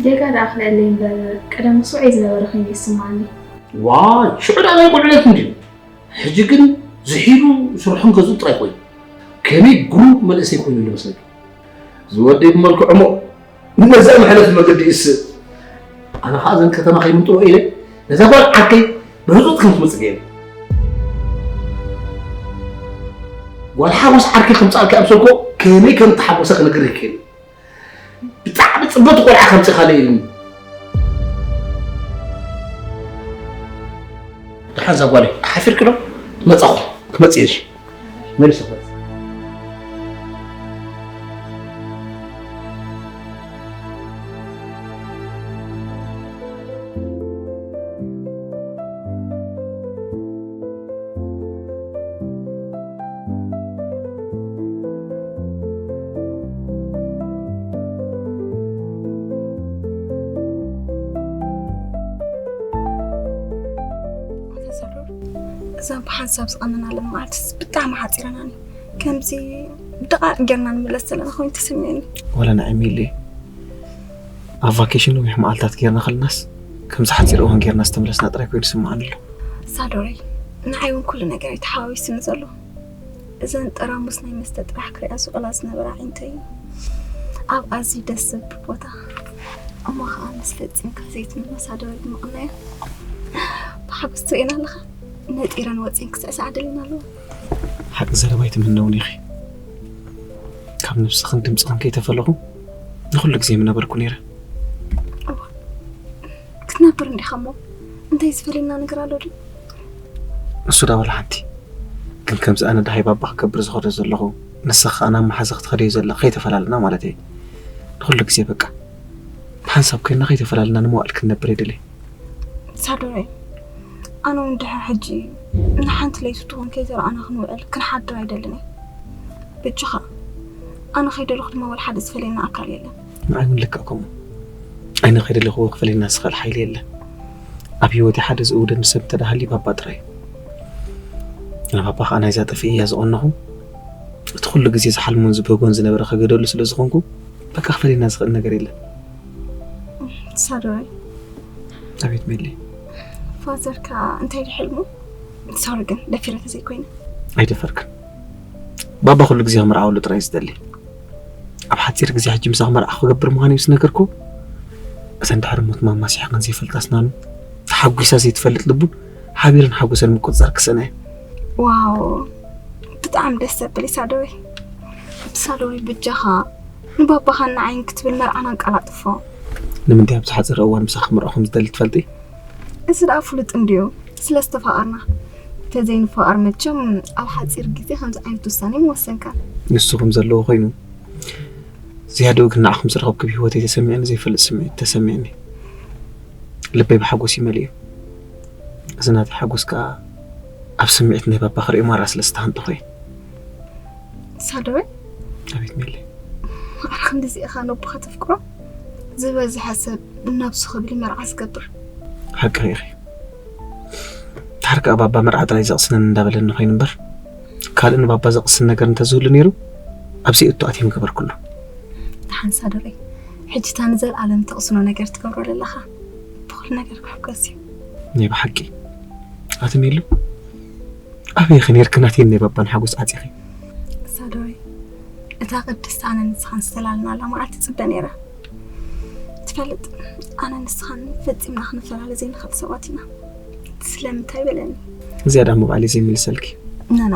ጌጋ ደኣ ክልዕለይ እምበር ቀደም ምስ ውዑይ ዝነበረ ኮይኑ ይስማዓኒ። ዋይ ሽዑ ደኣ ናይ ቁልዕነት እንድዩ። ሕጂ ግን ዝሒሉ ስርሑን ገዝኡ ጥራይ ኮይኑ። ከመይ ግሩም መንእሰይ ኮይኑ ይመስለኪ። ዝወደይ ብመልክዑ እሞ ነዛ መሕለፊ መገዲ ይስእ። ኣነ ኸዓ እዘን ከተማ ከይምንጥዎ ኢለ ነዛ ጓል ዓርከይ ብህፁፅ ከም ትመፅእ ገይረ። ጓል ሓጎስ ዓርከይ ከምፅኣልኪ ኣምሰልኮ ከመይ ከም እተሓጎሰ ክነግር ይክእል። ብጣዕሚ ፅብቅቲ ቆልዓ ከምፂኻለይ ኢሉኒ። ደሓን እዛ ጓለይ ሓፊርኪ ዶ? መፃኹ ክመፅእ እየ። መልስ ክመፅእ። እዛ ብሓንሳብ ዝቐነናለን መዓልትስ ብጣዕሚ ሓፂረናኒ። ከምዚ ብደቓቕ ጌርና ንምለስ ዘለና ኮይኑ ተሰሚዑኒ። ዋላ ንዓይ ሚሊ ኣብ ቫኬሽን ነዊሕ መዓልታት ጌርና ከለናስ ከምዚ ሓፂር እዋን ጌርና ዝተመለስና ጥራይ ኮይኑ ስምዓኒ ኣሎ። ሳዶረይ ንዓይ እውን ኩሉ ነገር እዩ ተሓዋዊሱኒ ዘሎ። እዘን ጠራሙስ ናይ መስተ ጥራሕ ክሪኣ ዝቕላ ዝነበራ ኣዒንተይ ኣብ ኣዝዩ ደስ ዘብል ቦታ እሞ ኸዓ ምስ ፈፂምካ ዘይትምለሳ ዶ ይድምቕናዮ። ብሓጎስ ትርእየና ኣለኻ። ነጢረን ወፂን ክስዕስዓ ደሊና ኣለዋ። ሓቂ ዘረባ ኣይትምነውን ኢኺ። ካብ ነብስኽን ድምፅኽን ከይተፈለኹ ንኹሉ ግዜ ምነበርኩ ነይረ። ክትነብር እንዲኻ እሞ እንታይ ዝፈልየና ነገር ኣሎ ድዩ? ንሱ ዳ ወላ ሓንቲ ግን ከምዚ ኣነ ደሃይ ባባ ክገብር ዝኸዶ ዘለኹ ንስኻ ናብ መሓዛ ክትኸደዮ ዘለኻ ከይተፈላለና ማለት እየ። ንኹሉ ግዜ በቃ ብሓንሳብ ኮይንና ከይተፈላለና ንመዋእል ክንነብር እየ ደልየ። ሳዶረይ ኣነ እውን ድሕሪ ሕጂ ንሓንቲ ለይቲ ትኹን ከይተረኣና ክንውዕል ክንሓድር ኣይደልን እየ። በጃኻ ኣነ ከይደለኹ ድማ ወላ ሓደ ዝፈልየና ኣካል የለን። ንዓይ እውን ልክዕ ከምኡ። ኣነ ከይደለኽዎ ክፈልየና ዝኽእል ሓይሊ የለን። ኣብ ህይወተይ ሓደ ዝእውደኒ ሰብ እንተ ደኣ ሃልዩ ባባ ጥራይ እዩ። ንባባ ኸኣ ናይዛ ጠፊኤያ ዝቐነኹ፣ እቲ ኩሉ ግዜ ዝሓልሞን ዝበጎን ዝነበረ ከገደሉ ስለ ዝኾንኩ፣ በቃ ክፈልየና ዝኽእል ነገር የለን። ሳዶራይ። ኣቤት ሜሊ። ፋዘርካ እንታይ ድዩ ሕልሙ? ሶሪ ግን ደፊረ ተዘይኮይነ። ኣይደፈርክን። ባባ ኩሉ ግዜ ክምርዓወሉ ጥራይ እዩ ዝደሊ። ኣብ ሓጺር ግዜ ሕጂ ምሳኺ መርዓ ክገብር ምዃነይ ምስ ነገርኩ፣ እተን ድሕሪ ሞት ማማ ስሒቐን ዘይፈልጣ ኣስናኑ፣ ተሓጒሳ ዘይትፈልጥ ልቡ፣ ሓቢረን ሓጎሰን ምቁጽጻር ክስእና እየ። ዋው፣ ብጣዕሚ ደስ ዘብል እዩ ሳዶሪ። ሳዶሪ፣ ብጃኻ ንባባኻን ንዓይን ክትብል መርዓና ኣቀላጥፎ። ንምንታይ ኣብዚ ሓጺር እዋን ምሳኺ ክምርዖ ከም ዝደሊ ትፈልጢ? እዚ ደኣ ፍሉጥ እንድዩ፣ ስለ ዝተፋቐርና። እንተዘይንፋቐር መቸም ኣብ ሓጺር ግዜ ከምዚ ዓይነት ውሳኔ ምወሰንካን። ንሱ ከም ዘለዎ ኮይኑ፣ ዝያድኡ ግን ንዓኹም ዝረኸብኩ ብህይወተይ ተሰሚዕኒ ዘይፈልጥ ስምዒት ተሰሚዕኒ። ልበይ ብሓጎስ እዩ መሊኡ። እዚ ናተይ ሓጎስ ከኣ ኣብ ስምዒት ናይ ባባ ክርእዮ ማራ ስለ ዝተሃንጠኹ እየ። ሳዶይ? ኣቤት ሜሊ። ማዕረ ክንድዚ ኢኻ ነቦኻ ተፍቅሮ? ዝበዝሐ ሰብ ነብሱ ክብል እዩ መርዓ ዝገብር። ሓቅኺ ኢኺ። ድሓር ከኣ ባባ መርዓ ጥራይ ዘቕስነኒ እንዳበለኒ ኮይኑ እምበር፣ ካልእ ንባባ ዘቕስን ነገር እንተዝህሉ ነይሩ፣ ኣብ ዘይእቱ ኣትየ ምገበርኩሉ። ደሓን ሳዶረይ፣ ሕጂ እታ ንዘለኣለም ተቕስኖ ነገር ትገብሮ ዘለኻ፣ ብኹሉ ነገር ክሕጎስ እዩ። ናይ ብሓቂ። ኣቲ ሜሉ፣ ኣበይ ኢኺ ነይርኪ ናተይን ናይ ባባን ሓጎስ ዓጺኺ? ሳዶረይ፣ እታ ቅድስቲ ኣነ ንስኻን ዝተላለናላ መዓልቲ ጽበ ነይረ። ትፈልጥ፣ ኣነ ንስኻን ፈጺምና ክንፈላለ ዘይንኽእል ሰባት ኢና። ስለምንታይ በለኒ? እዚኣ ደኣ እሞ ባዕለይ ዘይምልሰልኪ። ኖ፣ ኖ፣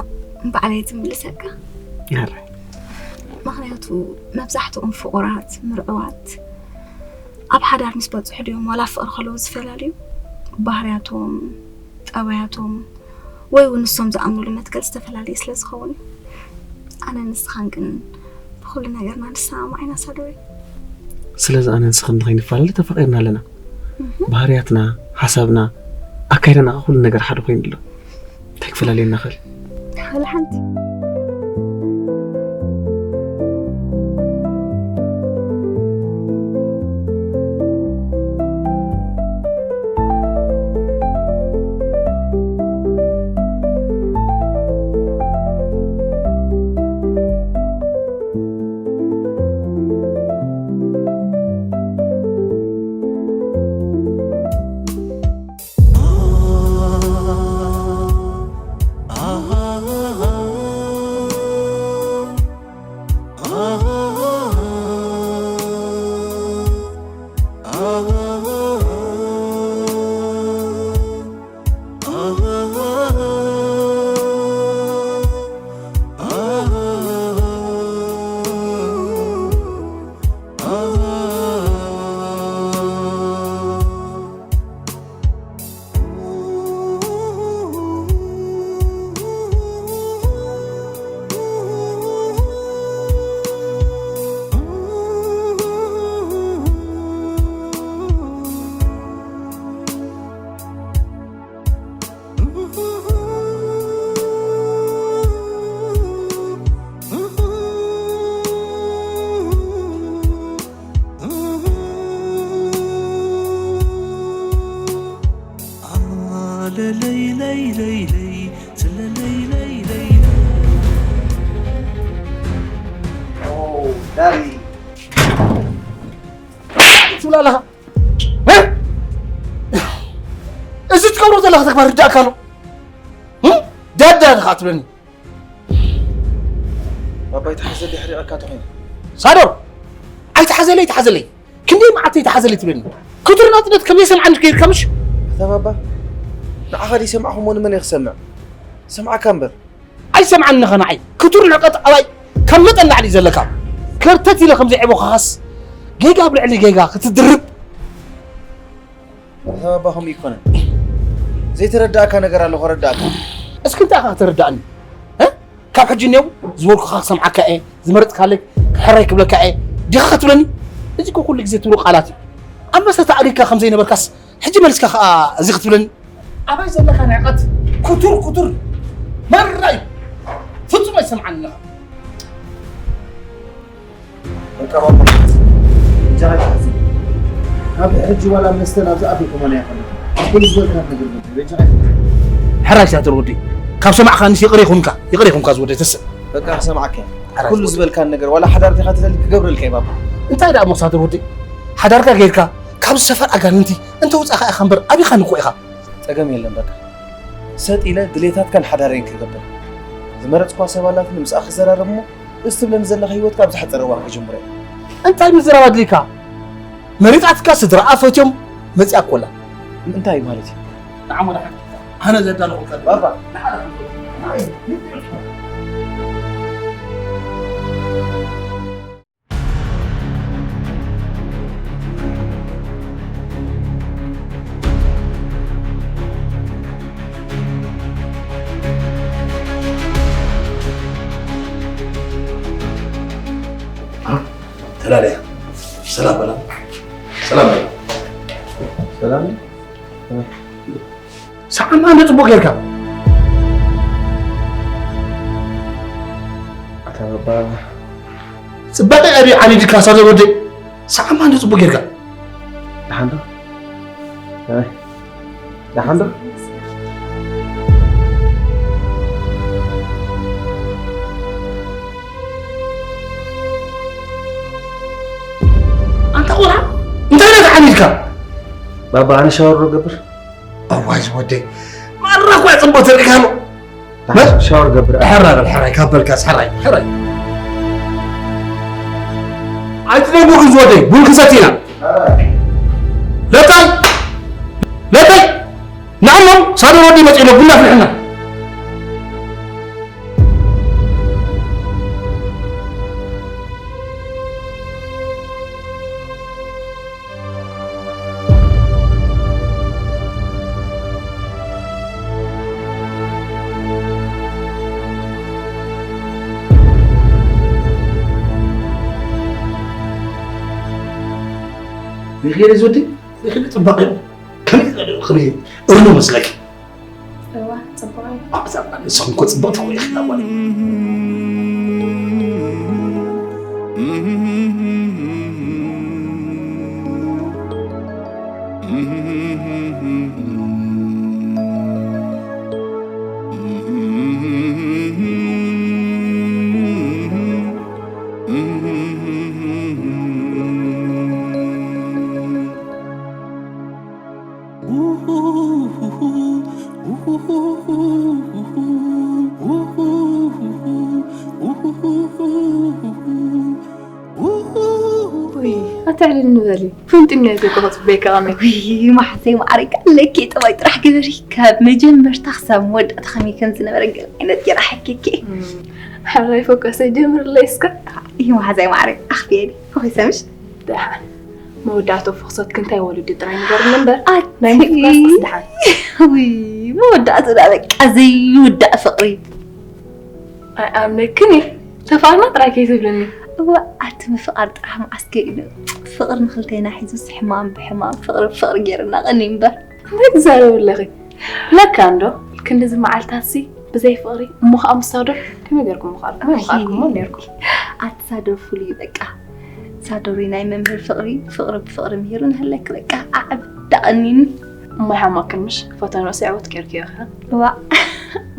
ባዕለይ ዝምልሰካ። ኣረ። ምኽንያቱ መብዛሕትኦም ፍቑራት፣ ምርዑዋት ኣብ ሓዳር ምስ በጽሑ ድዮም ዋላ ኣብ ፍቕሪ ከለዉ ዝፈላለዩ? ባህርያቶም፣ ጠባያቶም፣ ወይ እውን ንሶም ዝኣምኑሉ መትከል ዝተፈላለየ ስለ ዝኸውን እዩ። ኣነን ንስኻን ግን ብኹሉ ነገርና ንሰማማዕ ኢና ሳዶይ። ስለዚ ኣነን ንስኽን ንኸይንፈላለ ተፋቒርና ኣለና። እህ። ባህርያትና፣ ሓሳብና፣ ኣካይዳና፣ ኩሉ ነገር ሓደ ኮይኑ ኣሎ። እንታይ ክፈላለየና ይኽእል? ወላ ሓንቲ። ትብላ ኣለኻ? እ? እዚ ትገብሮ ዘለኻ ተግባር ርዳእካ ኣሎ? እ? ዳዳ ኢኻ ትብለኒ? ባባ ኣይትሓዘለይ፣ ሕሪቐካ ተኾይነ። ሳዶር! ኣይትሓዘለይ፣ ኣይትሓዘለይ። ክንደይ መዓልቲ ኣይትሓዘለይ ትብለኒ? ክቱር ናጽነት ከም ዘይሰምዓኒ ከይድካ ምሽ? ኣታ ባባ፣ ንዓኻ ደይሰማዕኹሞ ንመን እየ ክሰምዕ? ሰምዓካ እምበር። ኣይሰምዓኒ ኸ ንዓይ? ክቱር ንዕቀት ኣባይ ካብ መጠን ላዕሊ እዩ ዘለካ። ከርተት ኢለ ከም ዘዕበኹኻስ ጌጋ ኣብ ልዕሊ ጌጋ ክትድርብ። ኣታ ባባ ከምኡ ኣይኮነን። ዘይተረዳእካ ነገር ኣሎ ከረዳእካ። እስኪ እንታይ ኢኻ ከተረዳእኒ? እ? ካብ ሕጂ እኔው ዝበልኩኻ ክሰምዓካ እየ፣ ዝመረጽካለይ ሕራይ ክብለካ እየ ዲኻ ክትብለኒ? እዚ እኮ ኩሉ ግዜ ትብሎ ቃላት እዩ። ኣንበሳ ተኣሪግካ ከም ዘይነበርካስ ሕጂ መሊስካ ኸኣ እዚ ክትብለኒ? ኣበይ ዘለካ ንዕቀት? ክቱር ክቱር መራ እዩ። ፍጹም ኣይሰምዓኒ ኣለኻ። በቃ ባባ፣ ጀራይ ትሓስብ። ካብ ሕጂ ዋላ መስተ ናብ ዝኣፈ ከማን ኣይኮነን። ኣብ ኩሉ ዝበልካ ነገር በጃኻ። ሕራይ ሳትር ወዲ። ካብ ሰማዕካ ንስ ይቕር ይኹንካ፣ ይቕር ይኹንካ ዝወደይ ተስእ። በቃ ክሰምዓካ እየ። ሕራይ ኩሉ ወዲ። ዝበልካን ነገር ዋላ ሓዳር ዲኻ ትደሊ ክገብረልካ እየ ባባ። እንታይ ደኣ እሞ ሳትር ወዲ? ሓዳርካ ጌርካ ካብ ሰፈር ኣጋንንቲ እንተ ውጻእካ ኢኻ እምበር ኣቢኻኒ እኮ ኢኻ። ጸገም የለን በቃ። ሰጥ ኢለ ድሌታትካን ሓዳረይን ክገብር። ዝመረጽኳ ሰብ ኣላትኒ ምስኣ ክዘራረብ እሞ እዚ ትብለኒ ዘለኻ ህይወትካ ኣብ ዝሓጸረ እዋን ክጅምሮ እየ። እንታይ ምዝራብ ኣድልይካ? መሪጻትካ ስድራኣ ፈትዮም መጺኣ ኮላ። እንታይ ማለት እዩ? ንዓሞ ደሓን። ኣነ ዘዳለኹልካ ባባ። ተላለያ። ሰላም በላ። ሰላም በላ። ሰላም። ሰዓማ እንደ ጽቡቕ ጌርካ። ኣታ ባባ። ጽባቐ ኣበይ ዓሊድካ ሳዘር ወደይ? ሰዓማ እንደ ጽቡቕ ጌርካ። ደሓን ዶ? ኣይ፣ ደሓን ዶ? ኣንታ ቆልዓ፣ እንታይ ነቲ ዓሊድካ? ባባ፣ ኣነ ሻወር ዶ ገብር? ኣዋይ ዝወደይ፣ ማራ እኳ ጽቡቕ ተሪእካ ኣሎ። ሻወር ገብር። ሕራይ በል፣ ሕራይ ካብ በልካስ፣ ሕራይ፣ ሕራይ። ኣይትደንጉ ግን ዝወደይ፣ ቡን ክንሰቲ ኢና። ለታይ፣ ለታይ፣ ንዓሞ ሳዶር ወዲ መጺኡ ኣሎ፣ ቡና ኣፍልሕና። ሪኺ ዶ ዝወዲ? ሪኺ ዶ ጽባቐ? ከመይ፣ ከመይ እርኑ መስለኪ? እዋ፣ ጽቡቕ እዩ። ኣዛ ንስኹም እኮ ጽብቕቲ እኮ ኢኺ እዛ ጓል። ውይ፣ ኣትዕልል ንበሊ። ፍንጥኛ እዩ እኮ ክጽበየካ ከመይ? ውይ፣ ማሕሰይ ማዕረይ፣ ኣለኪ ጠባይ ጥራሕ ግበሪ። ካብ መጀመርታ ክሳብ መወዳእታ ከመይ ከም ዝነበረ ገለ ዓይነት ጌራ ሓኪኪ። እም፣ ሕራይ ፎከሰ ጀምርለይ እስከ። እዩ ማሕሰይ ማዕረይ፣ ኣኽብየኒ። ፈኺሰ ምሽ? ደሓን። መወዳእትኡ ፍኽሰትኪ እንታይ ወሊዱ ጥራይ ንገርኒ እምበር፣ ኣቲ-፣ ናይ ምፍላስ ደሓን። ውይ፣ መወዳእትኡ ደኣ በቃ ዘይውዳእ ፍቕሪ። ኣይኣምነክን እየ። ተፋቕርና ጥራይ ከይትብልኒ። እወ፣ ኣቲ ምፍቓር ጥራሕ መዓስ ከይኑ። ፍቕሪ ንኽልቴና ሒዙስ ሕማም ብሕማም፣ ፍቕሪ ብፍቕሪ ገይሩና ቀንዩ እምበር። እንታይ ትዛረቢ ኣለኺ? ለካ እንዶ፣ ክንድዚ መዓልታትሲ ብዘይ ፍቕሪ፣ እሞ ኸኣ ምስ ሳዶር ከመይ ጌርኩም ምኸኣልኩም? ከመይ ምኸኣልኩሞ ኔርኩም? ኣቲ ሳዶር ፍሉይ እዩ በቃ። ሳዶር ናይ መምህር ፍቕሪ፣ ፍቕሪ ብፍቕሪ ምሂሩ ንህለክ በቃ ኣዕብ ዳቐኒኒ። እሞ ይሓማክን ምሽ? ፈተንኡ ስዕወት ጌርክዮ ኸ? ዋእ፣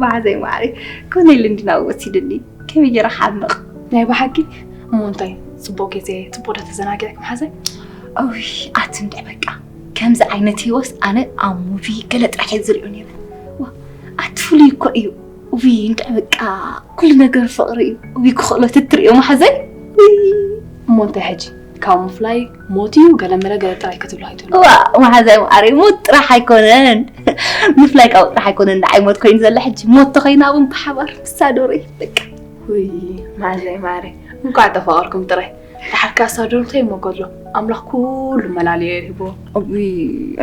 መሓዘይ ማዕረይ፣ ኮነ ኢሉ እንዲ ናብኡ ወሲዱኒ። ከመይ ጌረ ክሓምቕ? ናይ ብሓቂ? እሞ እንታይ፣ ጽቡቕ ግዜ፣ ጽቡቕ ዶ ተዘናጊዕኪ መሓዘይ? እውይ፣ ኣቲ እንድዒ በቃ። ከምዚ ዓይነት ህይወት ኣነ ኣብ ሙቪ ገለ ጥራሕ እየ ዝሪኦ ነይረ። ዋ፣ ኣቲ ፍሉይ እኮ እዩ። እውይ፣ እንድዒ በቃ፣ ኩሉ ነገር ፍቕሪ እዩ። እውይ፣ ክኽእሎ ትትሪኦ መሓዘይ? እውይ። እሞ እንታይ ሕጂ? ካብ ምፍላይ ሞት እዩ፣ ገለ መለ ገለ ጥራይ ክትብሉ ኣይትብሉ። ዋ፣ መሓዛይ ማዓረይ፣ ሞት ጥራሕ ኣይኮነን። ምፍላይ ካብኡ ጥራሕ ኣይኮነን፣ ንዓይ ሞት ኮይኑ ዘሎ ሕጂ። ሞት ተኾይና እውን ብሓባር ምስ ሳዶረይ፣ በቃ። ውይ፣ መሓዛይ ማዓረይ፣ እንኳዕ ተፋቐርኩም ጥራይ። ደሓር ከኣ ሳዶር እንታይ እሞ ጎድሎ? ኣምላኽ ኩሉ መላልዮ እዩ ሂብዎ። እውይ፣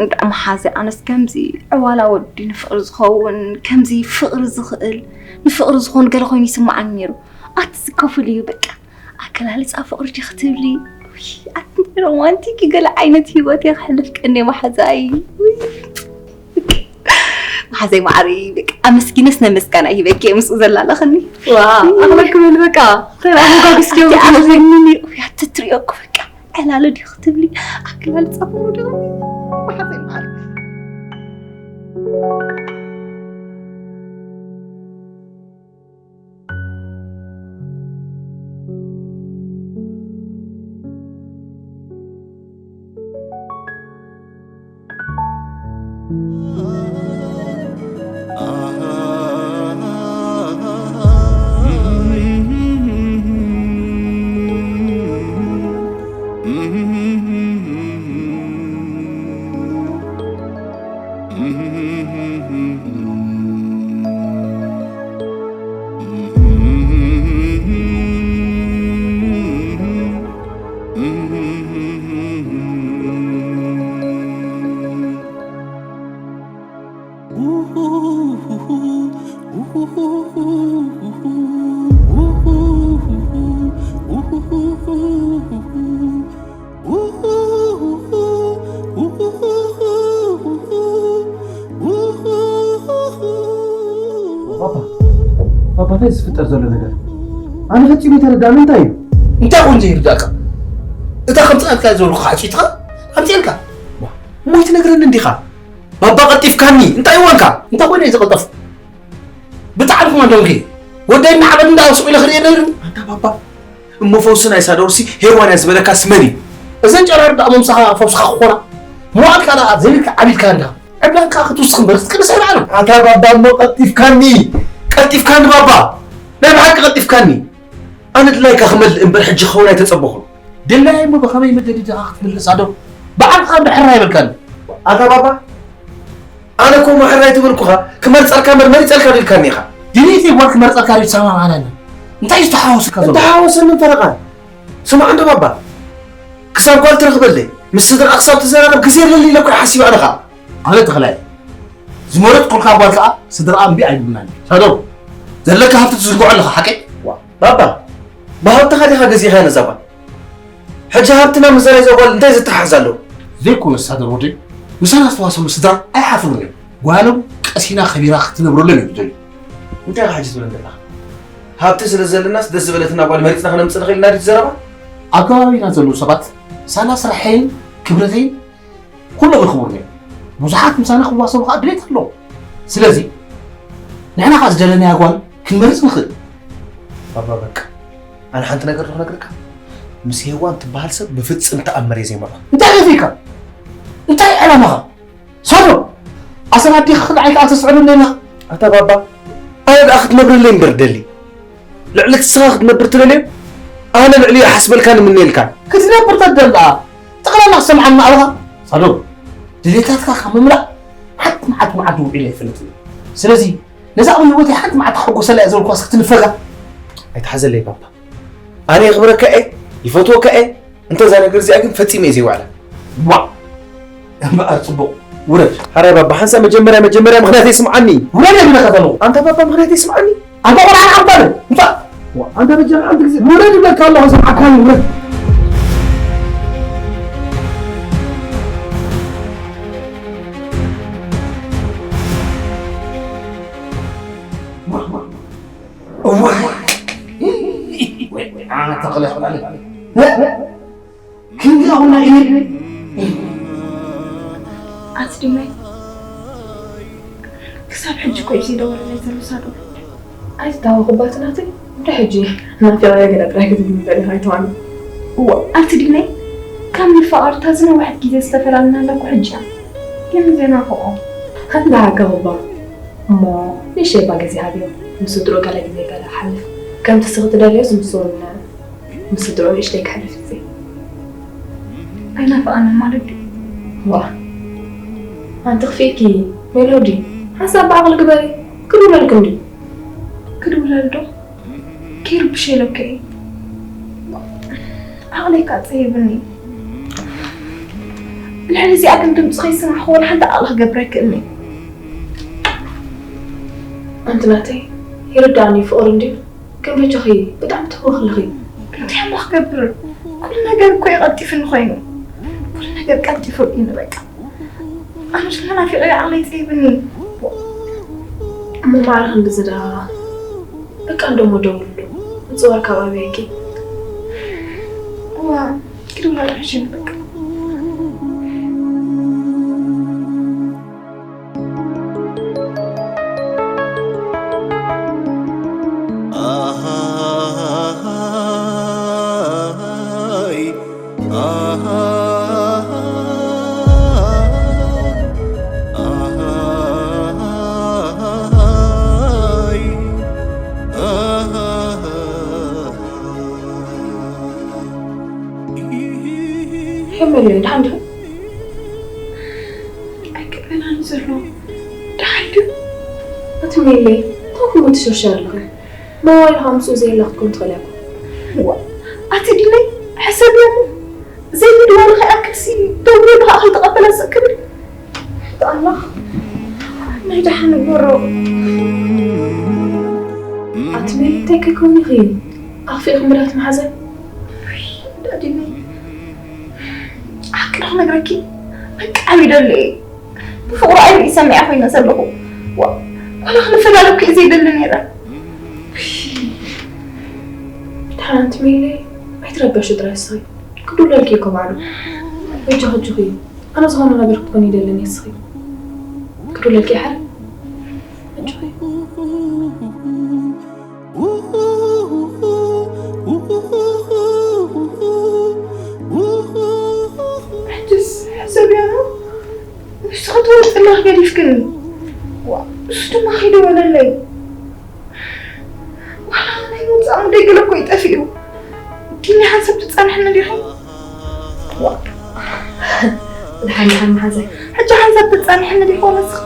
እንዳ መሓዘይ፣ ኣነስ ከምዚ ዕዋላ ወዲ ንፍቕሪ ዝኸውን፣ ከምዚ ፍቕሪ ዝኽእል፣ ንፍቕሪ ዝኾን ገለ ኮይኑ ይስምዓኒ ነይሩ። ኣቲ ዝከፍል እዩ፣ በቃ። ኣገላልጻ ፍቕሪ ዲኺ ትብሊ? ውይ፣ ኣቲ ሮማንቲክ እዩ፣ ገለ ዓይነት ህይወት እየ ከሕልፍ ቀንየ መሓዛይ። ውይ፣ መሓዛይ ማዓረይ፣ በቃ ኣመስጊነስ ነመስጋና ሂበኪ እየ ምስኡ ዘላለኽኒ። ዋ፣ ኣኽበርክብል በቃ። እንታይ ደኣ መጓግስኪ ኣቲ ኣኽበርኒ፣ ውይ፣ ኣቲ ትሪኦ እኮ በቃ። ዕላሉ ዲኺ ክትብሊ ኣገላልጻ ምኑ ዶ? ብሓዘን መዓር። ባባ፣ ባባ፣ እንታይ ዝፍጠር ዘሎ ነገር? ኣነ ፈጺሙ ኣይተረዳእን። እንታይ እዩ? እንታይ ኮን ዘይርዳእካ? እታ ከምጽኣልካ ዝበልኩኻ ሓጺትካ ኣምጺኣልካ። ዋ፣ እሞ ኣይትነግረኒ እንዲኻ? ባባ ቀልጢፍካኒ። እንታይ እዋንካ? እንታይ ኮይነ እዩ ዝቐልጠፍ? ብጣዕሚ ኮማንዶንኪ ወደይ እናዓበድ እንዳ ስቕ ኢለ ክርእየ ነይሩ። ኣንታ ባባ፣ እሞ ፈውሲ ናይ ሳዶርሲ ሄዋን እያ ዝበለካ ስመን እዩ። እዘን ጨራር ደኣ መምሳኻ ፈውስኻ ክኾና። መዋእልካ ደኣ ዘይብልካ ዓቢድካ እንዳ ዕብላንካ ክትውስኽ እምበር ክትቅንስ ኣይበዓሉ። ኣታ ባባ እሞ ቀልጢፍካኒ። ቀልጢፍካኒ ባባ። ናይ ብሓቂ ቀልጢፍካኒ። ኣነ ድላይካ ክመልእ እምበር ሕጂ ክኸውን ኣይተጸበኹን። ድላይ እሞ ብኸመይ መገዲ ዲኻ ክትምልስ ኣዶ? ብዓልኻ እንድሕር ኣይበልካኒ። ኣታ ባባ፣ ኣነ እኮ ማሕራ ኣይተበልኩኻ፣ ክመርጸልካ እምበር መሪጸልካ ዶ ኢልካኒ ኢኻ። ድሌተይ ጓል ክመርጸልካ ዶ ይሰማማዕና ኣለና? እንታይ እዩ ዝተሓዋወሰካ ዘሎ? እንተሓዋወሰኒ ፈረቓ። ስማዕ እንዶ ባባ፣ ክሳብ ጓል ትረኽበለይ፣ ምስ ስድራኣ ክሳብ ትዘራረብ ግዜ የብለኒ ኢለ እኮ እየ ሓሲበ ኣነ ኸኣ። ኣነ ተኽላይ፣ ዝመረጽኩልካ ጓል ከኣ ስድራኣ እምቢ ኣይብሉናን። ሳዶም፣ ዘለካ ሃብቲ ትዝርግሖ ኣለኻ፣ ሓቀይ? ዋ፣ ባባ፣ ብሃብትኻ ዲኻ ገዚእኻያ ነዛ ጓል? ሕጂ ሃብትና ምስ ዘራይ እዛ ጓል እንታይ ዘተሓሕዝ ኣለዎ? ዘይኮነ ሳዶር ወደይ፣ ምሳና ዝተዋሰኑ ስድራ ኣይሓፍሩን እዮም። ጓሎም ቀሲና ከቢራ ክትነብረሎም እዮም ዝደልዩ። እንታይ ኢኻ ሕጂ ትብለን ዘለኻ? ሃብቲ ስለ ዘለናስ ደስ ዝበለትና ጓል መሪጽና ክነምጽእ ንኽእል ኢና ድዩ ዘረባ? ኣብ ከባቢና ዘለዉ ሰባት ሳላ ስርሐይን ክብረተይን ኩሎም የኽብሩኒ እዮም። ብዙሓት ምሳና ክዋሰኑ ከኣ ድሌት ኣለዎም። ስለዚ ንሕና ከኣ ዝደለናያ ጓል ክንመርጽ ንኽእል። ባባ በቃ ኣነ ሓንቲ ነገር ዶ ክነግረካ? ምስ ሄዋን ትበሃል ሰብ ብፍጽም ተኣምር እየ ዘይመርዖ። እንታይ ከፊእካ? እንታይ ዕላማኻ? ሳዶ! ኣሰር ኣዴኻ ክንዓይ ከኣ ተስዕበለይ ኢኻ። ኣታ ባባ ኣነ ደኣ ክትነብረለይ እምበር ደሊ። ልዕሊ ንስኻ ክትነብር ትደልዮ ኣነ ልዕሊኡ ይሓስበልካን እምነየልካን። ክትነብር ተደሊ ደኣ ጠቕላላ ክሰምዓና ኣለኻ። ሳዶ! ድሌታትካ ካብ ምምላእ ሓንቲ መዓልቲ መዓልቲ ውዒለ ኣይፈልጥን እየ። ስለዚ ነዛ ኣብ ህይወተይ ሓንቲ መዓልቲ ክሕጎሰላ እየ ዝበልኳስ ክትንፈጋ። ኣይትሓዘለይ ባባ። ኣነ የኽብረካ እየ፣ ይፈትወካ እየ። እንተ እዛ ነገር እዚኣ ግን ፈጺመ እየ ዘይውዕላ። ዋእ! እምበኣር ጽቡቕ፣ ውረድ። ሓራይ ባባ፣ ሓንሳእ መጀመርያ መጀመርያ ምኽንያተይ ስምዓኒ። ውረድ እየ ዝብለካ ዘለኹ። ኣንታ ባባ ምኽንያተይ ስምዓኒ። ኣንታ ቆልዓ ንዓኻ በል። ውጻእ። ዋ፣ ኣንታ በጃኻ ሓንቲ ግዜ ውረድ እብለካ ኣለኹ፣ ስምዓካ ውረድ። እዋይ! ወይ፣ ወይ፣ ኣታ ቆልዓ፣ ቆልዓ። ክንዲ ኣኹና ኢለ ኣቲ ድመይ ክሳብ ሕጂ እኮ እዩ ዘይደወለለይ ዘሎ ሳዶ። ኣይትታወኽባት ናተይ። እንተ ሕጂ ናፊቐያ ገለ ጥራይ ክትብል በሊኻ ኣይተዋኒ። እዋ ኣቲ ድመይ ካብ ንፋቐር እታ ዝነውሐት ግዜ ዝተፈላለናላ እኮ ሕጂ እያ። ግን ዘይናፍቖ። ኣንዳ ሃከኽባ እሞ ንእሽተይ እባ ግዜ ሃብዮ። ምስ ስድሮ ገለ ግዜ ገለ ሓልፍ። ከምቲ ንስኺ ትደልዮስ ምስ ምስ ስድርኡ ንእሽተይ ከሕልፍ ግዜ ኣይናፍቐንን ማለት ድዩ? ዋ ኣንቲ ክፍእኪ ሜሎዲ ሓንሳብ ብዓቕሊ ግበሪ። ክድውለልኪ እንድዩ። ክድውለል ዶ? ከይርብሽ ኢለኪ እየ። ዓቕለይ እካ ጸይብኒ። ልዕሊ እዚኣ ግን ድምፂ ከይሰማዕኹ ወላ ሓንቲ ዓቕሊ ክገብር ኣይክእልን እየ። ኣንቲ ናተይ ይርድኣኒ እዩ ፍቕሪ እንድዩ። ግን በጃኺ ብጣዕሚ ትህወኺ ኣለኺ። እንታይ እሞ ክገብር? ኩሉ ነገር እኮ እዩ ቀልጢፉኒ ኮይኑ። ኩሉ ነገር ቀልጢፉ ርኢኒ በቃ። ኣነ ድማ ናፊቐዮ ዓቕለይ ጸይብኒ። እሞ ማዕረ ክንድዚ ደኣ በቃ እንዶ እሞ ደውልሉ። ምጽዋር ካብ ኣብየኪ። እዋ ክድውላ ሕሽን በቃ። ሄመለይ፣ ደሓን ዲኺ? ኣይቅበላን ዘሎ። ደሓን ድዩ? ኣቲ ሜለይ፣ እንታይ ኩሉ ትሽርሸር ኣለኺ? ሞባይል ኸኣ ምስኡ ዘየላ ክትኮን ትኽእል እያ እኮ። ዋ፣ ኣቲ ዲነይ፣ ሕሰብዮ እሞ። ዘይምድዋሉ ከይኣክልሲ፣ ደዊለ ብኸኣ ከይተቐበላ ስቕ ክብል። ኣላ፣ ናይ ደሓን እግበሮ። ኣቲ ሜሪ፣ እንታይ ከይከውን ኢኺ? ኣኽፊእኺ እምበር ኣቲ መሓዘን። ዳዲኒ፣ ሓቂ ዶ ክነግረኪ? ብጣዕሚ ይደልዮ እየ። ብፍቕሩ ኣይርኢ ሰሚዐ ኮይነ ዘለኹ። ዋ፣ ዋላ ክንፈላለ እኮ እየ ዘይደሊ ነይረ። ደሓን ኣቲ ሜሪ፣ ኣይትረበሺ ጥራይ እስኺ። ክድውለልኪ እኮ ባዕሉ። በጃኺ ኣጆኺ። ኣነ ዝኾነ ነገር ክትኮኒ ይደልን እየ እስኺ። ክድውለልኪ ይሓር። ኣጆኺ። ሕጅስ ሕሰብዮ፣ ንስኺ ትወፅእ ኣለኺ ገዲፍክኒ። ዋ፣ እሱ ድማ ከይደወለለይ። ዋላ ናይ ምውፃእ ሙደይ ገለ እኮ እዩ ጠፊኡ። ዲኒ ሓንሳብ ትፀንሕኒ ዲኺ? ዋ። ድሓን ድሓን መሓዘይ። ሕጂ ሓንሳብ ትፀንሕኒ ዲኺ ንስኺ?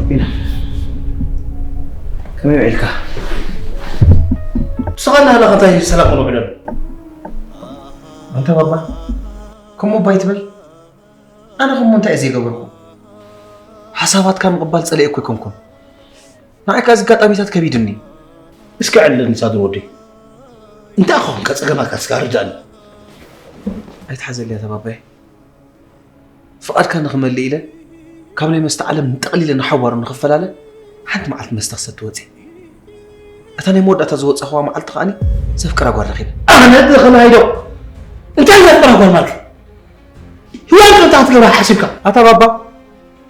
ኣቢና፣ ከመይ ውዒልካ? ንስኻ እናሃለኻ እንታይ ሰላም ክንውዕል ኣሎ? ኣንታ ባባ፣ ከምኡ እባ ኣይትበል። ኣነ ከምኡ እንታይ እየ ዘይገበርኩ? ሓሳባትካ ምቕባል ጸሊኤ እኮ ኣይኮንኩን። ንዓይ ከኣ እዚ ኣጋጣሚታት ከቢድኒ። እስከ ዕለኒ ሳድር ወደይ። እንታይ ኮንካ ጸገማትካ እስከ ኣረድኣኒ። ኣይትሓዘለይ ኣታ ባባየ። ፍቓድካ ንኽመልእ ኢለ፣ ካብ ናይ መስተ ዓለም ጠቕሊለ ንሓዋሩ ንኽፈላለ፣ ሓንቲ መዓልቲ መስተ ክሰቲ ወጺኤ። እታ ናይ መወዳእታ ዝወጻኹዋ መዓልቲ ከኣኒ ዘፍቅራ ጓል ረኺበ። ኣነ ተኸናይዶ? እንታይ ዘፍቅራ ጓል ማለት? ህይዋን ከምታ ክትገብራ ሓሲብካ? ኣታ ባባ፣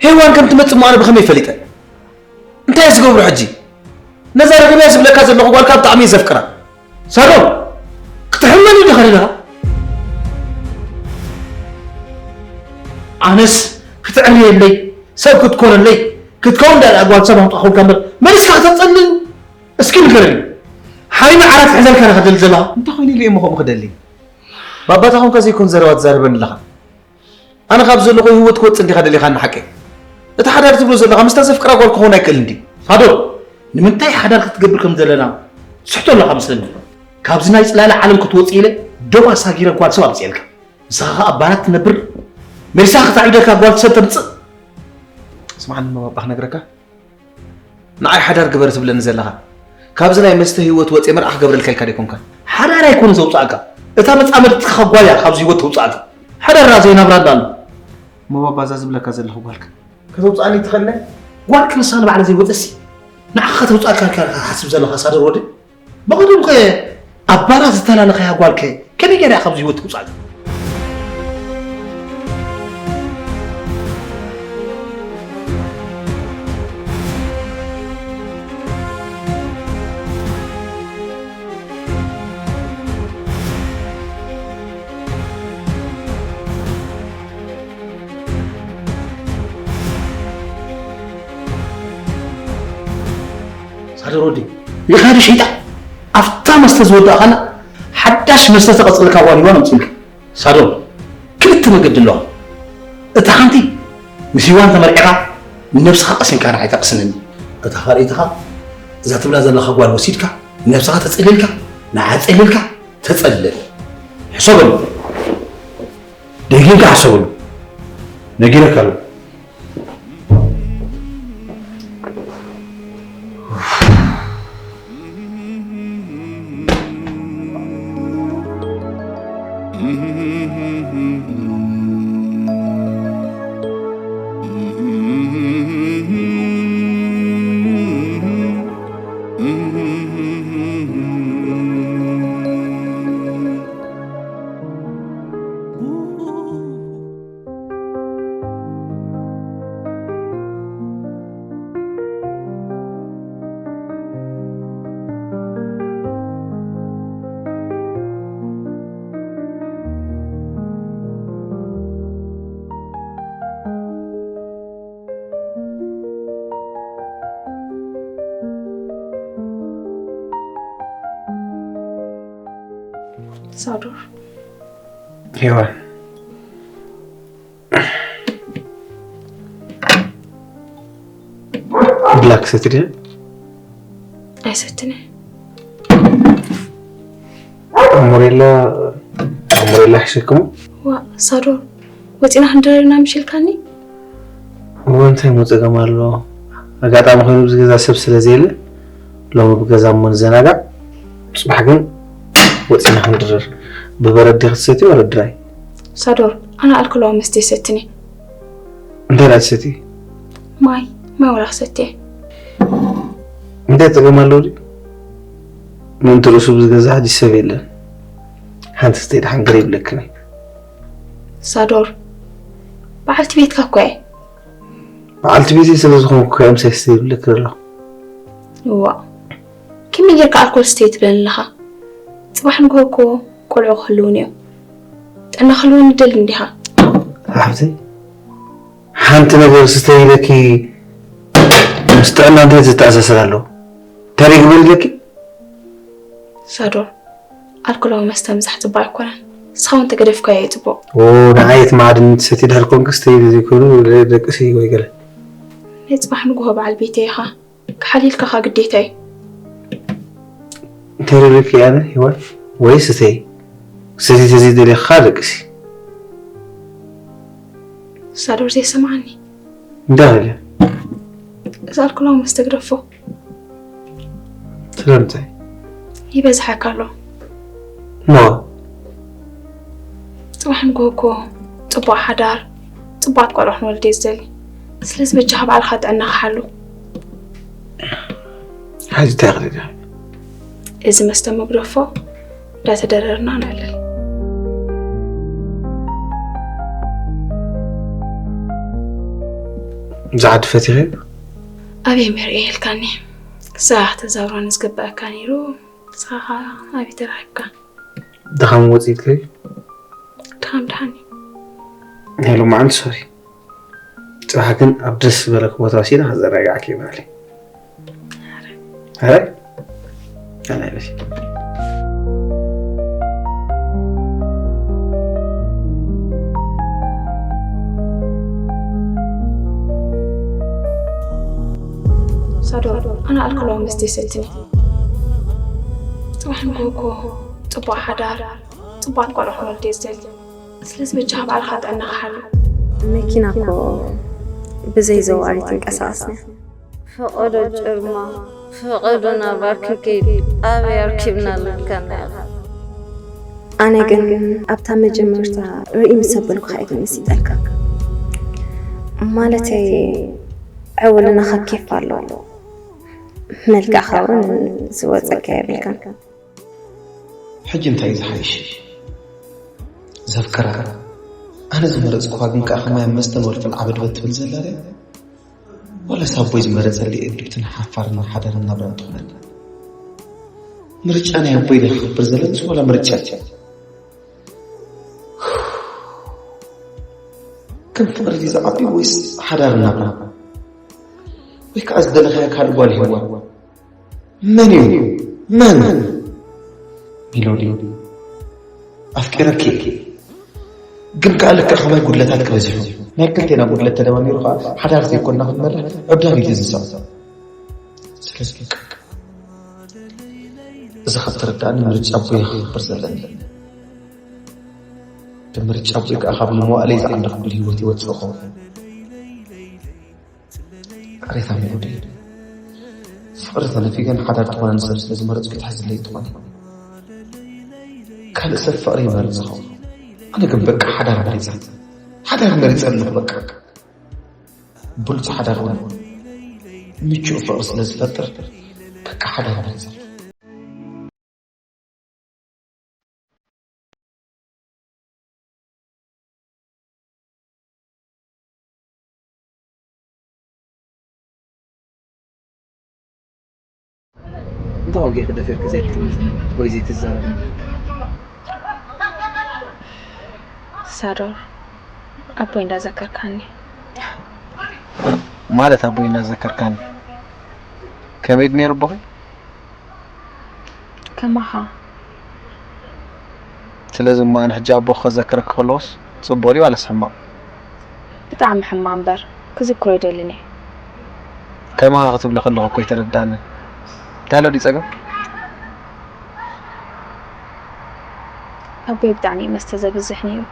ሄዋን ከም ትመጽእ እሞ ኣነ ብኸመይ ፈሊጠ? እንታይ እየ ዝገብሮ ሕጂ? ነዛ ረኺበያ ዝብለካ ዘለኹ ጓልካ ብጣዕሚ እየ ዘፍቅራ። ሳሮን፣ ክትሕመኒ ዲኻ ደለኻ? ኣነስ ክትዕርየለይ፣ ሰብ ክትኮነለይ፣ ክትከውን ደኣ ጓል ሰብ ኣምጣ ኾንካ እምበር፣ መሊስካ ከተብጸልኒ? እስኪ ንገረኒ። ሓይሚ ዓራት ሒዘልካ ዲኻ ትደሊ ዘለኻ? እንታይ ኮይኑ ኢሉ እየ እሞ ከምኡ ክደሊ? ባባታ ኾንካ ዘይኮን ዘረባ ትዛረበኒ ኣለኻ። ኣነ ካብ ዘለኹ ህይወት ክወጽእ እንዲኻ ደሊኻኒ ሓቀይ? እቲ ሓዳር ትብሎ ዘለኻ ምስታ ዘፍቅራ ጓል ክኸውን ኣይክእልን ድዩ? ሳዶር፣ ንምንታይ ሓዳር ክትገብር ከም ዘለና ትስሕቶ ኣለኻ መስለኒ። ካብዚ ናይ ጽላለ ዓለም ክትወጽእ ኢለ ዶብ ኣሳጊረ ጓል ሰብ ኣምጽኤልካ። ንስኻ ኸኣ ኣብ ባራት ትነብር፣ መሊሳ ከተዕብደካ ጓል ሰብ ተምጽእ። ስምዓኒ እሞ ባባ ክነግረካ። ንዓይ ሓዳር ግበር ትብለኒ ዘለኻ? ካብዚ ናይ መስተ ህይወት ወጽየ መርዓ ክገብረልካ ኢልካ ደይኮንካ? ሓዳር ኣይኮነ ዘውጽኣካ፣ እታ መጻምድትኻ ጓል እያ ካብዚ ህይወት ተውጽኣካ። ሓዳር ደኣ ዘይናብራ እንዳ ኣሎ። እሞ ባባ እዛ ዝብለካ ዘለኹ ጓልካ ከተውጽኣኒ ትኽእል? ጓል ክንሳ ንባዕላ ዘይወጸሲ ንዓኻ ከተውጽኣልካ ኢልካ ኢኻ ትሓስብ ዘለኻ ሳደር ወደይ? ብቐደምኸ ኣብ ባራት ዝተላለኻያ ጓልከ ከመይ ገይራ እያ ካብዚ ህይወት ተውጽኣካ? ሳዶር ወደይ፣ ርኢኻ ዶ ሸይጣን? ኣብታ መስተ ዝወዳእኻላ ሓዳሽ መስተ ተቐጽለካ ጓል ሂዋ ነምጽልካ። ሳዶር፣ ክልተ መገዲ ኣለዋ። እታ ሓንቲ ምስ ሂዋን ተመርዒኻ ንነብስኻ ቀሲንካ ንዓይ ተቕስነኒ። እታ ካልኣይትኻ እዛ ትብላ ዘለኻ ጓል ወሲድካ ንነብስኻ ተጸሊልካ ንዓ ጸሊልካ ተጸልለኒ። ሕሰበሉ። ደጊምካ ሕሰበሉ። ነጊረካ ኣለኹ። ሳዶር። ሄዋን። ብላክ ሰትዲ? ኣይሰትነ። ኣሞሬላ፣ ኣሞሬላ ይሸክሙ? ዋ፣ ሳዶር፣ ወፂና ክንድረር ኢና ምሽ ኢልካኒ? እወ፣ እንታይ እሞ ፀገም ኣለዎ? ኣጋጣሚ ኮይኑ ኣብዚ ገዛ ሰብ ስለ ዘየለ፣ ሎሚ ብገዛ እሞ ንዘናጋዕ፣ ፅባሕ ግን ወፂና ክንድረር። ብበረድ ዲኺ ትሰትዮ ወላ ድራይ? ሳዶር፣ ኣነ ኣልኮላዊ መስተ ይሰትን እየ። እንታይ ደኣ ትሰቲ? ማይ፣ ማይ ወላ ክሰቲ እየ። እንታይ ፀገም ኣለዎ ድዩ? ምእንቲ ርእሱ ብዝገዛ ሕጂ ሰብ የለን። ሓንቲ ስተይ ደሓን ግር ይብለክን እዩ። ሳዶር፣ በዓልቲ ቤትካ እኮ እየ። በዓልቲ ቤተይ ስለ ዝኾንኩ እኮ እየ ምሳይ ስተይ ይብለኪ ዘለኹ። እዋ፣ ከመይ ጌርካ ኣልኮል ስተይ ትብለኒ ኣለኻ? ጽባሕ ንግሆ እኮ ቆልዑ ክህልዉኒ እዮም። ጥዕና ክህልወኒ ትደሊ እንዲኻ? ሓፍተይ፣ ሓንቲ ነገር ስተይ ኢለኪ ምስ ጥዕና እንታይ ዝተኣሳሰር ኣለዎ? እንታይ ደኣ ይግበር ኢለኪ? ሳዶር፣ ኣልኮላዊ መስተ ምብዛሕ ጽቡቕ ኣይኮነን። ንስኻ እውን ተገደፍካዮ እዩ ጽቡቕ። ኦ፣ ንዓይ እቲ ማዕድን ትሰቲ ድሕር ኮንክስ ተይሉ ዘይኮኑ ደቅሲ ወይ ገለ። ናይ ጽባሕ ንግሆ በዓል ቤተይ ኢኻ። ክሓልየልካ ግዴታ እዩ። እንታይ ደሊኪ ኣነ ሂወት? ወይ ስተይ? ስተይ ተዘይደሊኻ ደቅሲ። ሳዶር ዘይሰማዓኒ። እንታይ ኢለ? እዚ ኣልኮላዊ መስተ ግደፎ። ስለምንታይ? ይበዝሓካ ኣሎ። እሞ? ጽባሕ ንግሆ እኮ ጽቡቕ ሓዳር፣ ጽቡቓት ቆልዑ ክንወልድ እየ ዝደሊ። ስለዚ በጃኻ ባዕልኻ ጥዕናኻ ሓሉ። ሕጂ እንታይ ክሪዳ? እዚ መስተ እሞ ግደፎ፣ እንዳተደረርና ነዕልል። እዛ ዓዲ ፈቲኸ? ኣበይ መርኤ ኢልካኒ? ክሳዕ ተዛውራኒ ዝግበኣካ ነይሩ፣ ንስኻ ኸኣ ኣበይ ተራኺብካ? ድኻም ወጺእትለይ? ድኻም ድሓን እዩ። ናይ ሎማዓንቲ ሶሪ። ጽባሕ ግን ኣብ ደስ ዝበለኪ ቦታ ወሲደ ከዘናግዓኪ ይበሊ። ኣረ? ኣረ? ኣነ በሲ። ሳዶር፣ ኣነ ኣልኮላዊ መስተ ይሰትን እየ። ጽባሕ ንግሆ እኮ ጽቡቕ ሓዳር፣ ጽቡቓት ቆልዑ ክንወልድ እየ ዝደሊ። ስለዚ በጃኻ ባዕልኻ ጥዕናኻ ሓሉ። መኪና እኮ ብዘይ ዘዋሪ ትንቀሳቐስ እያ። ፈቐዶ ጭርማ፣ ፈቐዶ ናባር ክንከይድ ኣበይ ኣርኪብና ኣለካና ኢኻ። ኣነ ግን ኣብታ መጀመርታ ርኢ ምስ ኣበልኩኻ እየ ተመሲጠልካ። ማለተይ ዕውልናኻ ኬፍ ኣለዎ። መልክዕኻ እውን ዝወጸካ የብልካን። ሕጂ እንታይ እዩ ዝሓይሽ? ዘፍቅራ፣ ኣነ ዝመረጽኩኻ ግን ከኣ ከማይ ኣብ መስተን ወልፍን ዓበድበድ ትብል ዘላ ድያ? ዋላስ ኣቦይ ዝመረጸለይ እድብትን ሓፋርን ሓዳርን ናብራን ትኾነኒ? ምርጫ ናይ ኣቦይ ድየ ክኽብር ዘለኒስ ዋላ ምርጫ? ከም ፍቕሪ ድዩ ዝዓቢ ወይስ ሓዳር ናብራ? ወይ ከኣ ዝደለኻያ ካልእ ጓል ሄዋን? መን እዩ? መን? ሜሎዲ፣ ኣፍቂረኪ እየ። ግን ከኣ ልክዕ ከማይ ጉድለታትኪ በዚሑ። ናይ ክልቴና ጉድለት ተደማሚሩ ከኣ ሓዳር ዘይኮንና ክንመርሕ ዕብዳን እዩ ዝስዕብ። ስለዚ እዚ ካብ ተረዳእኒ ምርጫ ኣቦይ ክኽብር ዘለኒ። ብምርጫ ኣቦይ ከኣ ካብ ንመዋእለይ ዝዓንደኹሉ ህይወት ይወጽእ እኸውን። ቅሬታ ሚዑደይ ፍቕሪ ተነፊገን ሓዳር ዝኾነኒ ሰብ ስለ ዝመረጽኩ ይትሓዝለይ እንተኾነ ካልእ ሰብ ፍቕሪ ይመርጽ ይኸውን። ኣነ ግን በቃ ሓዳር መሪጸ። ሓዳር መሪጸ ኣለኹ በቃ። ብሉጽ ሓዳር እውን ምቹእ ፍቕሪ ስለ ዝፈጥር በቃ ሓዳር መሪጸ ኣለኹ። እንታይ ወጊእኪ ደፊርኪ ዘይትጥምቲ ወይ ዘይትዛረቢ? ሳዶር ኣቦይ እንዳዘከርካኒ። ማለት ኣቦይ እናዘከርካኒ ከመይ ድዩ ነይሩ ኣቦኺ? ከማኻ ስለዚ እሞ ኣነ ሕጂ ኣቦኺ ከዘክረኪ ከለኹስ ጽቡቕ ድዩ ዋላስ ሕማቕ? ብጣዕሚ ሕማቕ እምበር ክዝክሮ ኣይደልን እየ። ከማኻ ክትብሊ ከለኹ እኮ ኣይተረድኣንን። እንታይ ኣሎ ድዩ ጸገም? ኣቦይ ብጣዕሚ እዩ መስተ ዘብዝሕ ነይሩ።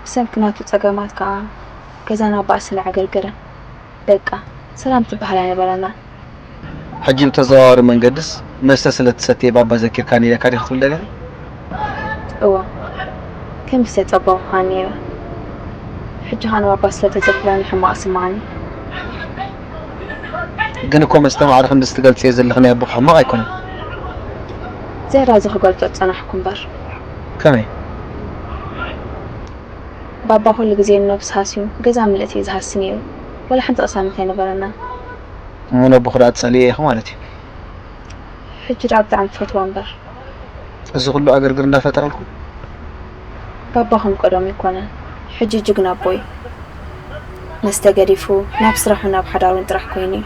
ብሰንኪ ናቱ ጸገማት ከኣ ገዛና ባእሲ እናዕገርገረ በቃ ሰላም ትበሃል ኣይነበረናን። ሕጂ ብተዘዋዋሪ መንገድስ መስተ ስለ ትሰትየ ባባ ዘኪርካኒ ኢለካ ድዩ ክትብል ደሊኺ? እወ ከምዚ ተጸበኹኻ ነይረ። ሕጂ ኸኣ ንባባ ስለ ተዘኪረኒ ሕማቕ ይስምዓኒ። ግን እኮ መስተ ማዕረ ክንድዚ ትገልጽዮ ዘለኺ ናይ ኣቦኺ ሕማቕ ኣይኮነን። ዝያዳ እዚ ክገልጾ ዝጸናሕኩ እምበር። ከመይ? ባባ ኩሉ ግዜ ንነብሱ ሃስዩ ገዛ ምልእቲ እዩ ዝሃሲ ነይሩ። ወላ ሓንቲ ቅሳነት ኣይነበረናን። እሞ ነቦኺ ደኣ ትጸልእዮ ኢኺ ማለት እዩ። ሕጂ ደኣ ብጣዕሚ ትፈትዎ እምበር። እዚ ኩሉ ዕግርግር እንዳፈጠረልኩም? ባባ ከም ቀደሙ ኣይኮነን። ሕጂ ጅግና ኣቦ እዩ። መስተ ገዲፉ ናብ ስራሑን ናብ ሓዳሩን ጥራሕ ኮይኑ እዩ።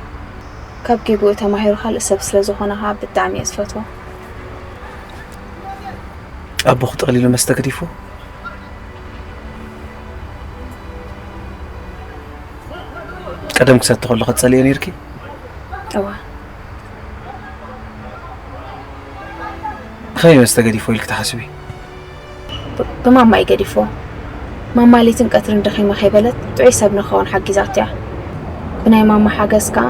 ካብ ጌግኡ ተማሂሩ ካልእ ሰብ ስለ ዝኾነ ኸኣ ብጣዕሚ እየ ዝፈትዎ። ኣቦኺ ጠቕሊሉ መስተ ገዲፉ? ቀደም ክሰቲ ከሎ ክትጸልእዮ ነይርኪ? እወ። ብኸመይ መስተ ገዲፎ ኢልኪ ትሓስቢ? ብ- ብማማ እዩ ገዲፍዎ። ማማ ለይትን ቀትርን ደኺመ ከይበለት ጥዑይ ሰብ ንኽኸውን ሓጊዛቶ እያ። ብናይ ማማ ሓገዝ ከኣ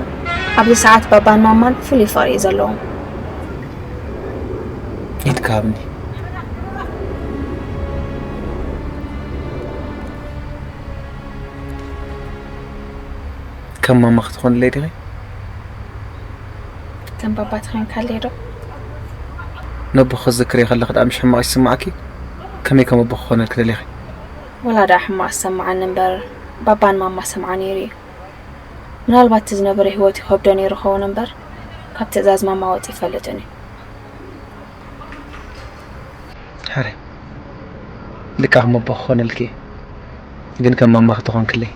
ኣብዚ ሰዓት ባባን ማማን ፍሉይ ፍቕሪ እዩ ዘለዎም። ኢድኪ ሃብኒ። ከም ማማ ክትኾንለይ ዲኺ? ከም ባባ ተኾይንካለይ ዶ? ነቦኺ ክትዝክርዮ ከለኺ ደኣ ምሽ ሕማቕ ይስምዓኪ? ከመይ ከም ኣቦኺ ክኾነልኪ ደሊኺ? ወላ ደኣ ሕማቕ ዝሰምዓኒ እምበር ባባን ማማ ሰምዓ ነይሩ እዩ። ምናልባት እቲ ዝነበረ ህይወት ይኸብዶ ነይሩ ኸውን እምበር ካብ ትእዛዝ ማማ ወጺ ይፈልጥን እዩ። ሕረ ልካ ከም ኣቦ ክኾነልኪ ግን ከም ማማ ክትኾንክለይ።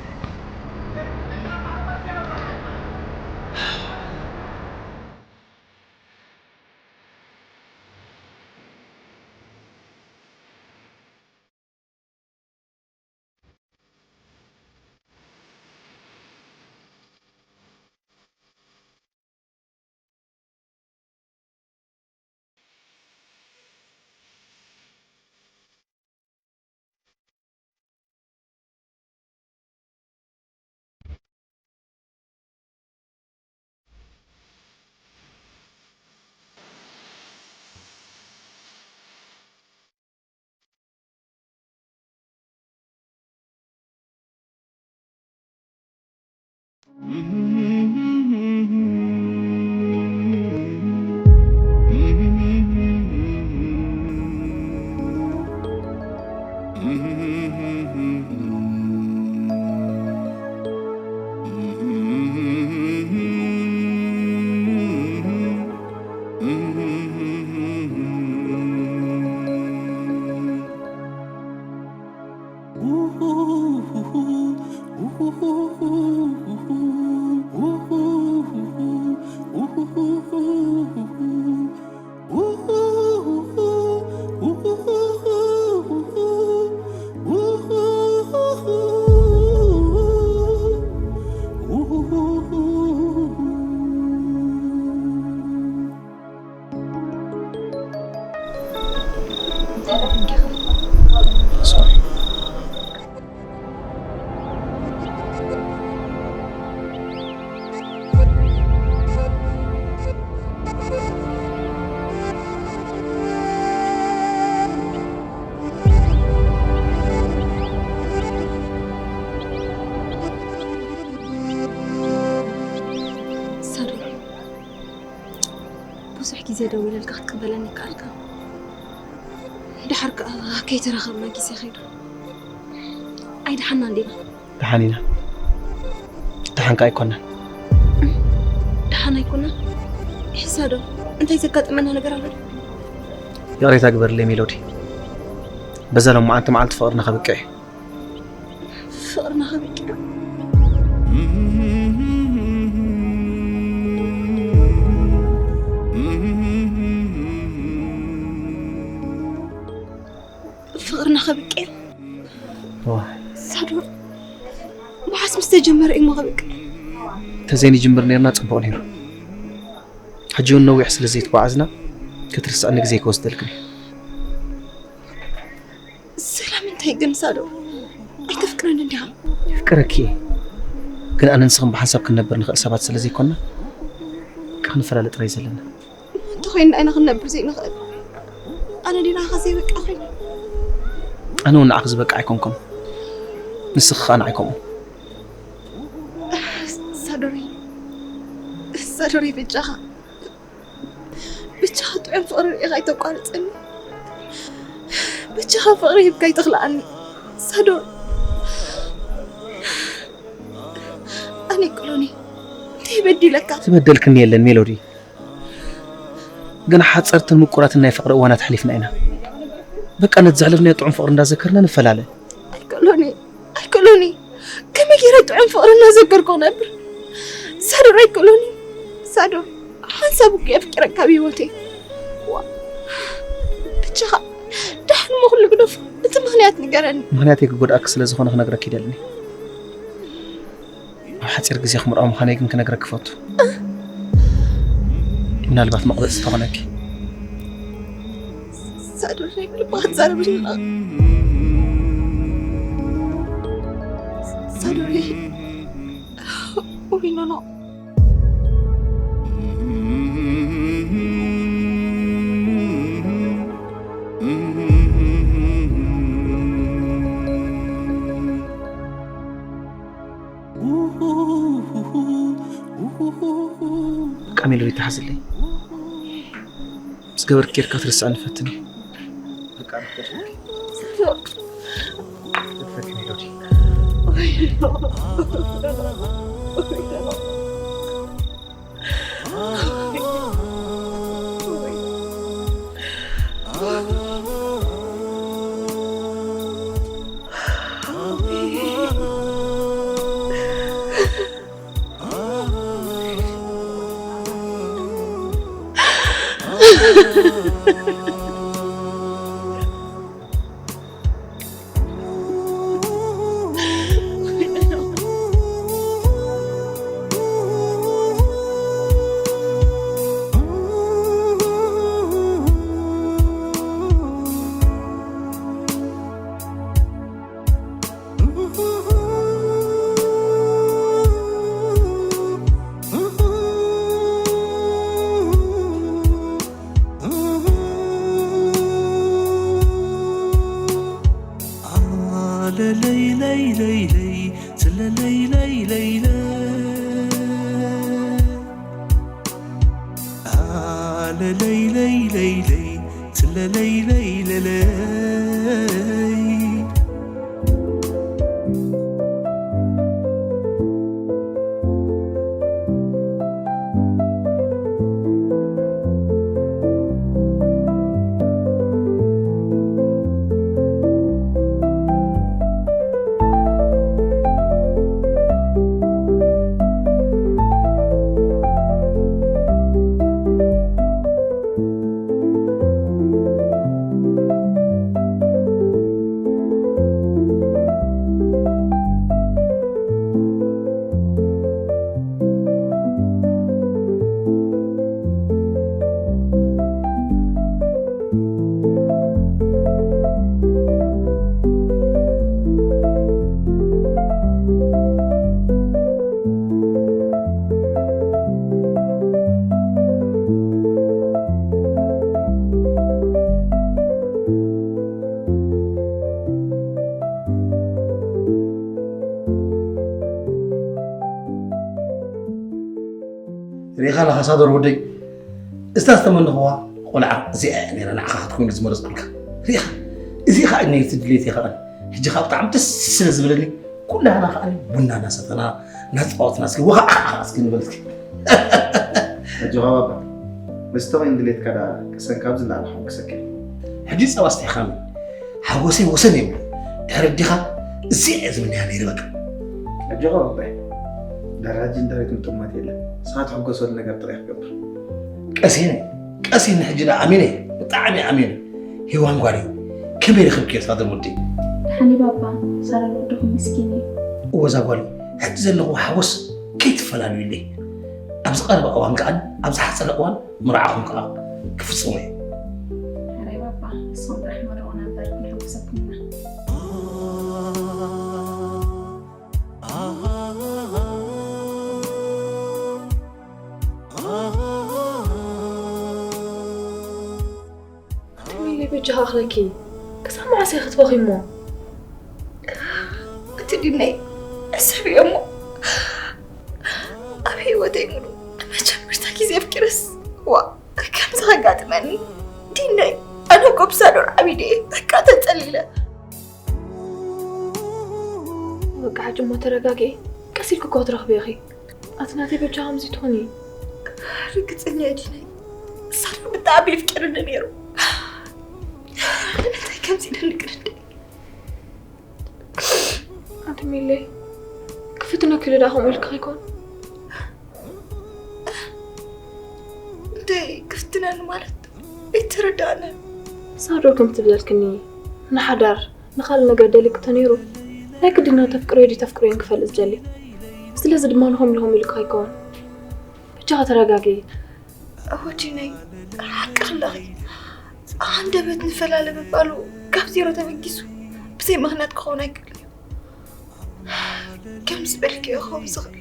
ተረፊ እንዲኻ። ሶሪ። ሳሪ፣ ብዙሕ ግዜ ደዊለልካ ክትቅበለኒ ይከኣልካ። ድሓር ከኣ ከይተራኸብና ግዜ ኸይዱ። ኣይደሓናን ዲና? ደሓን ኢና። ደሓን ከኣ ኣይኮናን። ደሓን ኣይኮናን? ይሕሳ ዶ? እንታይ ዘጋጠመና ነገር ኣሎ ዶ? ይቕሬታ ግበርለይ ሜሎዲ። በዛ ሎማዓንቲ መዓልቲ ፍቕርና ከብቅዕ እዩ። ፍቕርና ከብቅዕ? ፍቕርና ከብቅዕ? እዋ። ሳዶር፣ መዓስ ምስ ተጀመረ እዩ እሞ ከብቅዕ? ተዘይንጅምር ነይርና ጽቡቕ ነይሩ። ሕጂ እውን ነዊሕ ስለ ዘይተጓዓዝና ክትርስዐኒ ግዜ ኣይክወስደልክን እዩ። ስለምንታይ ግን ሳዶር? ኣይተፍቅረንን ዲኻ? የፍቅረኪ እየ። ግን ኣነ ንስኽን ብሓንሳብ ክንነብር ንኽእል ሰባት ስለ ዘይኮንና፣ በቃ ክንፈላለ ጥራይ ዘለና። እሞ እንተኾይንና ኢና ክንነብር ዘይንኽእል? ኣነ ዲና ኢኻ ዘይበቃ ኮይነ? ኣነ እውን ንዓኺ ዝበቃ ኣይኮንኩን። ንስኺ ኸኣ ንዓይ ከምኡ። ሳዶረይ፣ ሳዶረይ በጃኻ። ብቻኻ ጥዑም ፍቕሪ ርኢኻ ኣይተቋርጸኒ። ብቻኻ ፍቕሪ ሂብካ ኣይትኽልኣኒ። ሳዶር፣ ኣነ ኣይቅሎኒ። እንታይ በዲለካ? ዝበደልክኒ የለን ሜሎዲ። ግን ሓጸርትን ምቁራትን ናይ ፍቕሪ እዋናት ኣሕሊፍና ኢና። በቃ ነቲ ዘሕለፍናዮ ጥዑም ፍቕሪ እንዳዘከርና ንፈላለ። ኣይቅሎኒ፣ ኣይቅሎኒ። ከመይ ገይረ ጥዑም ፍቕሪ እናዘከርኩ ክነብር? ሳዶር ኣይቅሎኒ። ሳዶር፣ ሓንሳብ እኮ የፍቅረካ ኣብ ህይወተይ። ዋ፣ ብቻኻ ደሓን እሞ ኩሉ ግደፎ። እቲ ምኽንያት ንገረኒ። ምኽንያተይ ክጎድኣኪ ስለ ዝኾነ ክነግረኪ ይደልን እየ። ኣብ ሓጺር ግዜ ክምርዖ ምዃነይ ግን ክነግረኪ እፈቱ። ምናልባት መቕበጽ ተኾነኪ። ሳዶር፣ ልብኻ ትዛረብ ኣለኻ። ሳዶር፣ ወይ ኖኖ። በቃ ሜሎዲ፣ ተሓዝለይ። ምስ ገበርክ ጌርካ ትርስዕኒ ፈትን። በቃ ንፍቀር። ንፍቀር ሜሎዲ። ኣላኻ ሳዶር ወደይ፣ እዛ ዝተመነኽዋ ቆልዓ እዚኣ እያ ነይራ ንዓኻ ክትኮይን ዝመረጽኩልካ። ርኢኻ፣ እዚ ኸኣ እኒኦ እቲ ድሌት እየ ኸኣ። ሕጂ ኸኣ ብጣዕሚ ደስ ስለ ዝብለኒ፣ ኩላህና ኸኣ ቡና እናሰተና፣ እናተጻወትና፣ እስኪ ወኻዕኻዕ እስኪ ንበል እስኪ። ኣጆኻ ባባ፣ ምስቲ ኾይን ድሌትካ ደኣ ቅሰን ካብ ዝለዓለ ሓጎሰካ እየ። ሕጂ ጸባ ስቲኻ ሓጎሰይ ወሰን የብሉ። ድሕሪ ኣዴኻ እዚኣ እየ ዝምነያ ነይረ በቃ። ኣጆኻ ባባይ፣ ደራጅን ዳዊት ምጥማት የለን። ንስኻ ትሕጎሰሉ ነገር ጥራይ ክገብር። ቀሲነ፣ ቀሲነ ሕጂ ደኣ ኣሚነ፣ ብጣዕሚ ኣሚነ። ሄዋን ጓለይ፣ ከመይ ረኺብክዮ ሳዶር ወደይ? ደሓን እዩ ባባ፣ ሳዶር ወድኹም ምስኪን እዩ። እወ እዛ ጓለይ፣ ሕጂ ዘለኹዎ ሓጎስ ከይትፈላልዩለይ። ኣብዚ ቀረባ እዋን ከኣ፣ ኣብ ዝሓጸረ እዋን መርዓኹም ከኣ ክፍጽሞ እዩ። ሕራይ ባባ፣ ንስኹም ጥራሕ መርቑና እምበር ክንሕጉሰኩም ኢና። ኣንቲ ሚሊ በጃኻ ኣኽለኪ፣ ክሳብ መዓስ ኢኺ ክትበኺ እሞ? እቲ ዲነይ ሕሰብዮ እሞ፣ ኣብ ህይወተይ ሙሉእ ንመጀመርታ ግዜ ኣፍቂረስ፣ ዋእ፣ ከምዚ ከጋጥመኒ ዲነይ፣ ኣነ እኮ ብሳዶር ዓቢደ እየ፣ በቃ ተጸሊለ። በቃ ሕጂ እሞ ተረጋግኢ፣ ቀስ ኢልኪ እኮ ክትረኽብዮ ኢኺ። ኣቲ ናተይ በጃ ከምዚ ትኹኒ። ርግጸኛ ዲነይ፣ ሳዶር ብጣዕሚ የፍቅረኒ ነይሩ። ንምንታይ ከምዚ ኢለ ንቅርንደ? ኣንቲ ሚሊ፣ ክፍትነኪ ኢሉ ደኣ ከምኡ ኢልኪ ከይኮን? እንታይ ክፍትነኒ ማለት? ኣይተረዳእንን። ሳዶር ከምቲ ዝበልክኒ፣ ንሓዳር ንኻልእ ነገር ደሊኪ ተነይሩ፣ ናይ ግድና ተፍቅርዮ ድዩ ተፍቅርዮን ክፈልጥ ዝደሊ። ስለዚ ድማ ንኸምሉ ከምኡ ኢልኪ ከይኮን። በጃኺ ተረጋግኢ። እወ ዲነይ፣ ሓቅኺ ኣለኺ። ኣንደበት ንፈላለ ምባሉ ካብ ዜሮ ተበጊሱ ብዘይ ምኽንያት ክኸውን ኣይክእልን እዩ። ከም ዝበልክዮ ክኸውን ዝኽእል።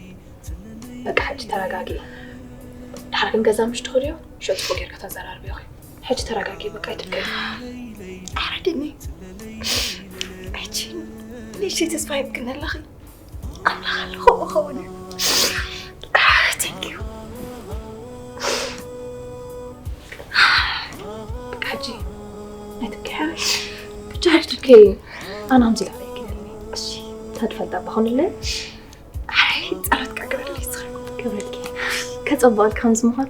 በቃ ሕጂ ተረጋግኢ። ድሓር ግን ገዛ ምሽ ትኸድዮ፣ ሽዑ ጽቡቕ ጌርካ ተዘራርብዮ። ሕጂ ተረጋግኢ፣ በቃ ኣይትብከይ። ኣረ ዲነይ፣ ሕጂ ንእሽተይ ተስፋ ሂብክኒ ኣለኺ። ኣምላኽ ኣሎ፣ ከምኡ ክኸውን እዩ። Thank you። በቃ ሕጂ ኣይትብከይ፣ ሓራይ። ብቻ ኣይትብከይ። ኣነ ከምዚ ኢለ ክርእየኪ ደልኒ። እሺ። ተድፈልጣ እባ ኹንለይ። ኣይ፣ ጸሎት ክገብረለይ እስኺ። ክብረትኪ። ከጸብቐልኪ ከምዚ ምዃን።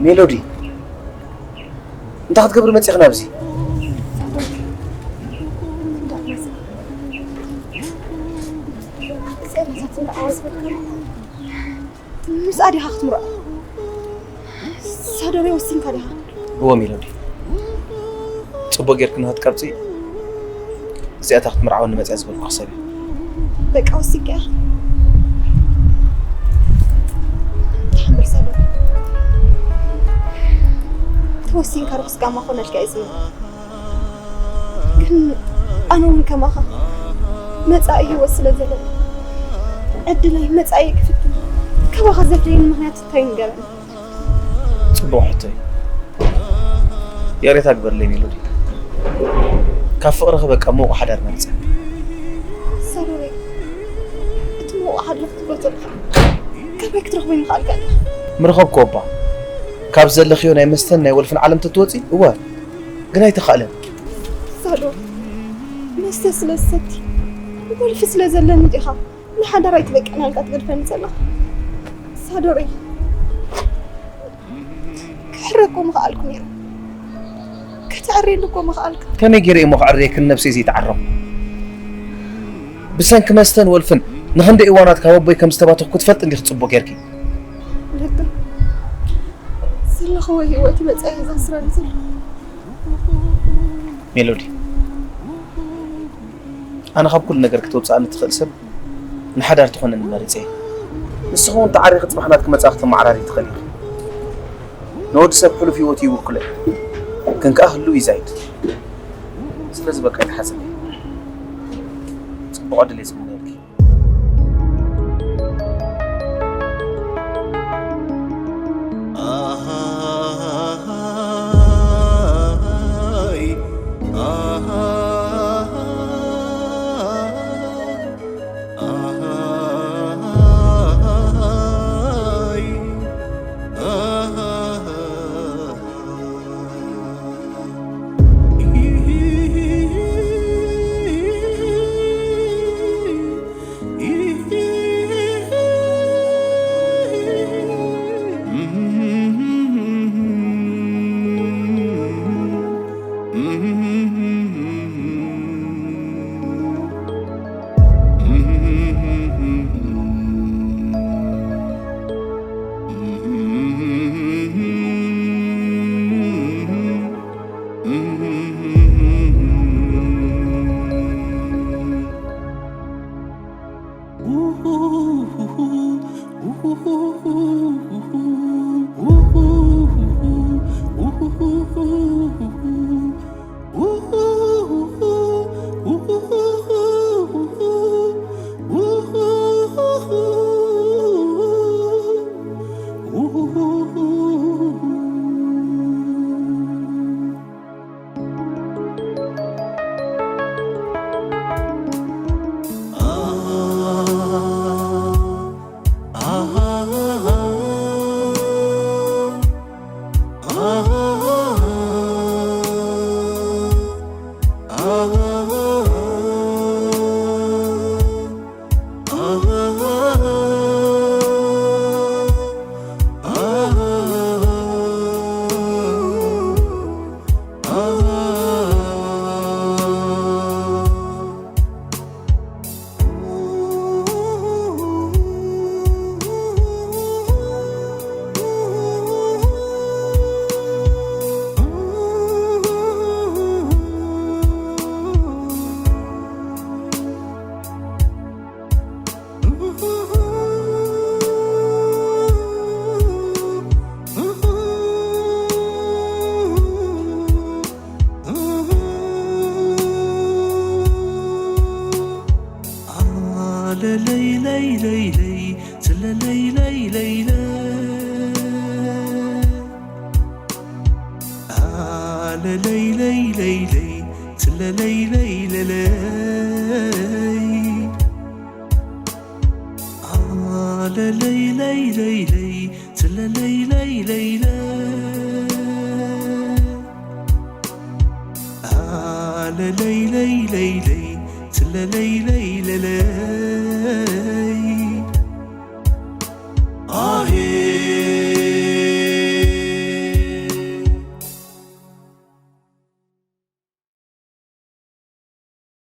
ሜሎዲ፣ እንታይ ክትገብሪ መጺኺ ናብዚ? ምስኣ ዲኻ ክትምርዖ? ሳዶሬ፣ ወሲንካ ዲኻ? እወ ሜሎዲ፣ ጽቡቕ ጌርኪ ንኽትቀርጺ፣ እዚኣታ ክትምርዓወኒ መጽያ ዝበልኩ ክሰብ እዩ። በቃ ወሲንካ ኢኻ። ተሓምር ሳዶሬ። ተወሲንካ ርሑስ ጋማ ኮነልካ እዩ ዝብል። ግን ኣነ እውን ከማኻ መጻኢ ህይወት ስለ ዘለኒ፣ ዕድለይ መጻኢ ክፍትን፣ ካባኻ ዘድልየኒ ምኽንያት እንታይ ንገረኒ? ጽቡቕ ሕቶ እዩ። ይቕሬታ ግበርለይ ሜሎዲ። ካብ ፍቕርኺ በቃ ምዉቕ ሓዳር መሪጸ። ሳዶሬ፣ እቲ ምዉቕ ሓዳር ክትብሎ ዘለኻ ከመይ ክትረኽቦ ይምኽኣልካ? ምረኸብክዎ እባ። ካብ ዘለኽዮ ናይ መስተን ናይ ወልፍን ዓለም ተትወጺ፣ እወ፣ ግን ኣይተኻእለን። ሳዶር፣ መስተ ስለ ዝሰቲ፣ ወልፊ ስለ ዘለኒ ዲኻ ንሓዳር ኣይትበቅዕን ኢልካ ትገድፈኒ ዘለኻ? ሳዶረይ፣ ክሕረኮ ምኽኣልኩ ነይረ። ከተዕርየኒ እኮ ምኽኣልካ። ከመይ ገይረ እሞ ከዕርየክን ነብሰይ ዘይተዓረኹ? ብሰንኪ መስተን ወልፍን ንኽንደይ እዋናት ካብ ኣቦይ ከም ዝተባተኽኩ ትፈልጢ እንዲኺ ጽቡቕ ጌርኪ። ልክዕ። ዘለኽዎ ህይወት መጻኢ እዩ ዘኽስረኒ ዘሎ። ሜሎዲ፣ ኣነ ካብ ኩሉ ነገር ክተውፅኣኒ ትኽእል ሰብ ንሓዳር ትኾነኒ መሪፀ እየ። ንስኻ እውን ተዓሪኺ ፅባሕ ናትኪ መፃእኽቲ መዓራሪ ትኽእል ኢኺ። ንወዲ ሰብ ሕሉፍ ህይወቱ ይውክሎ እዩ፣ ግን ከኣ ህልው ይዛይድ። ስለዚ በቃ ይትሓዘለይ። ፅቡቕ ዕድል እየ ዝምነየልኪ።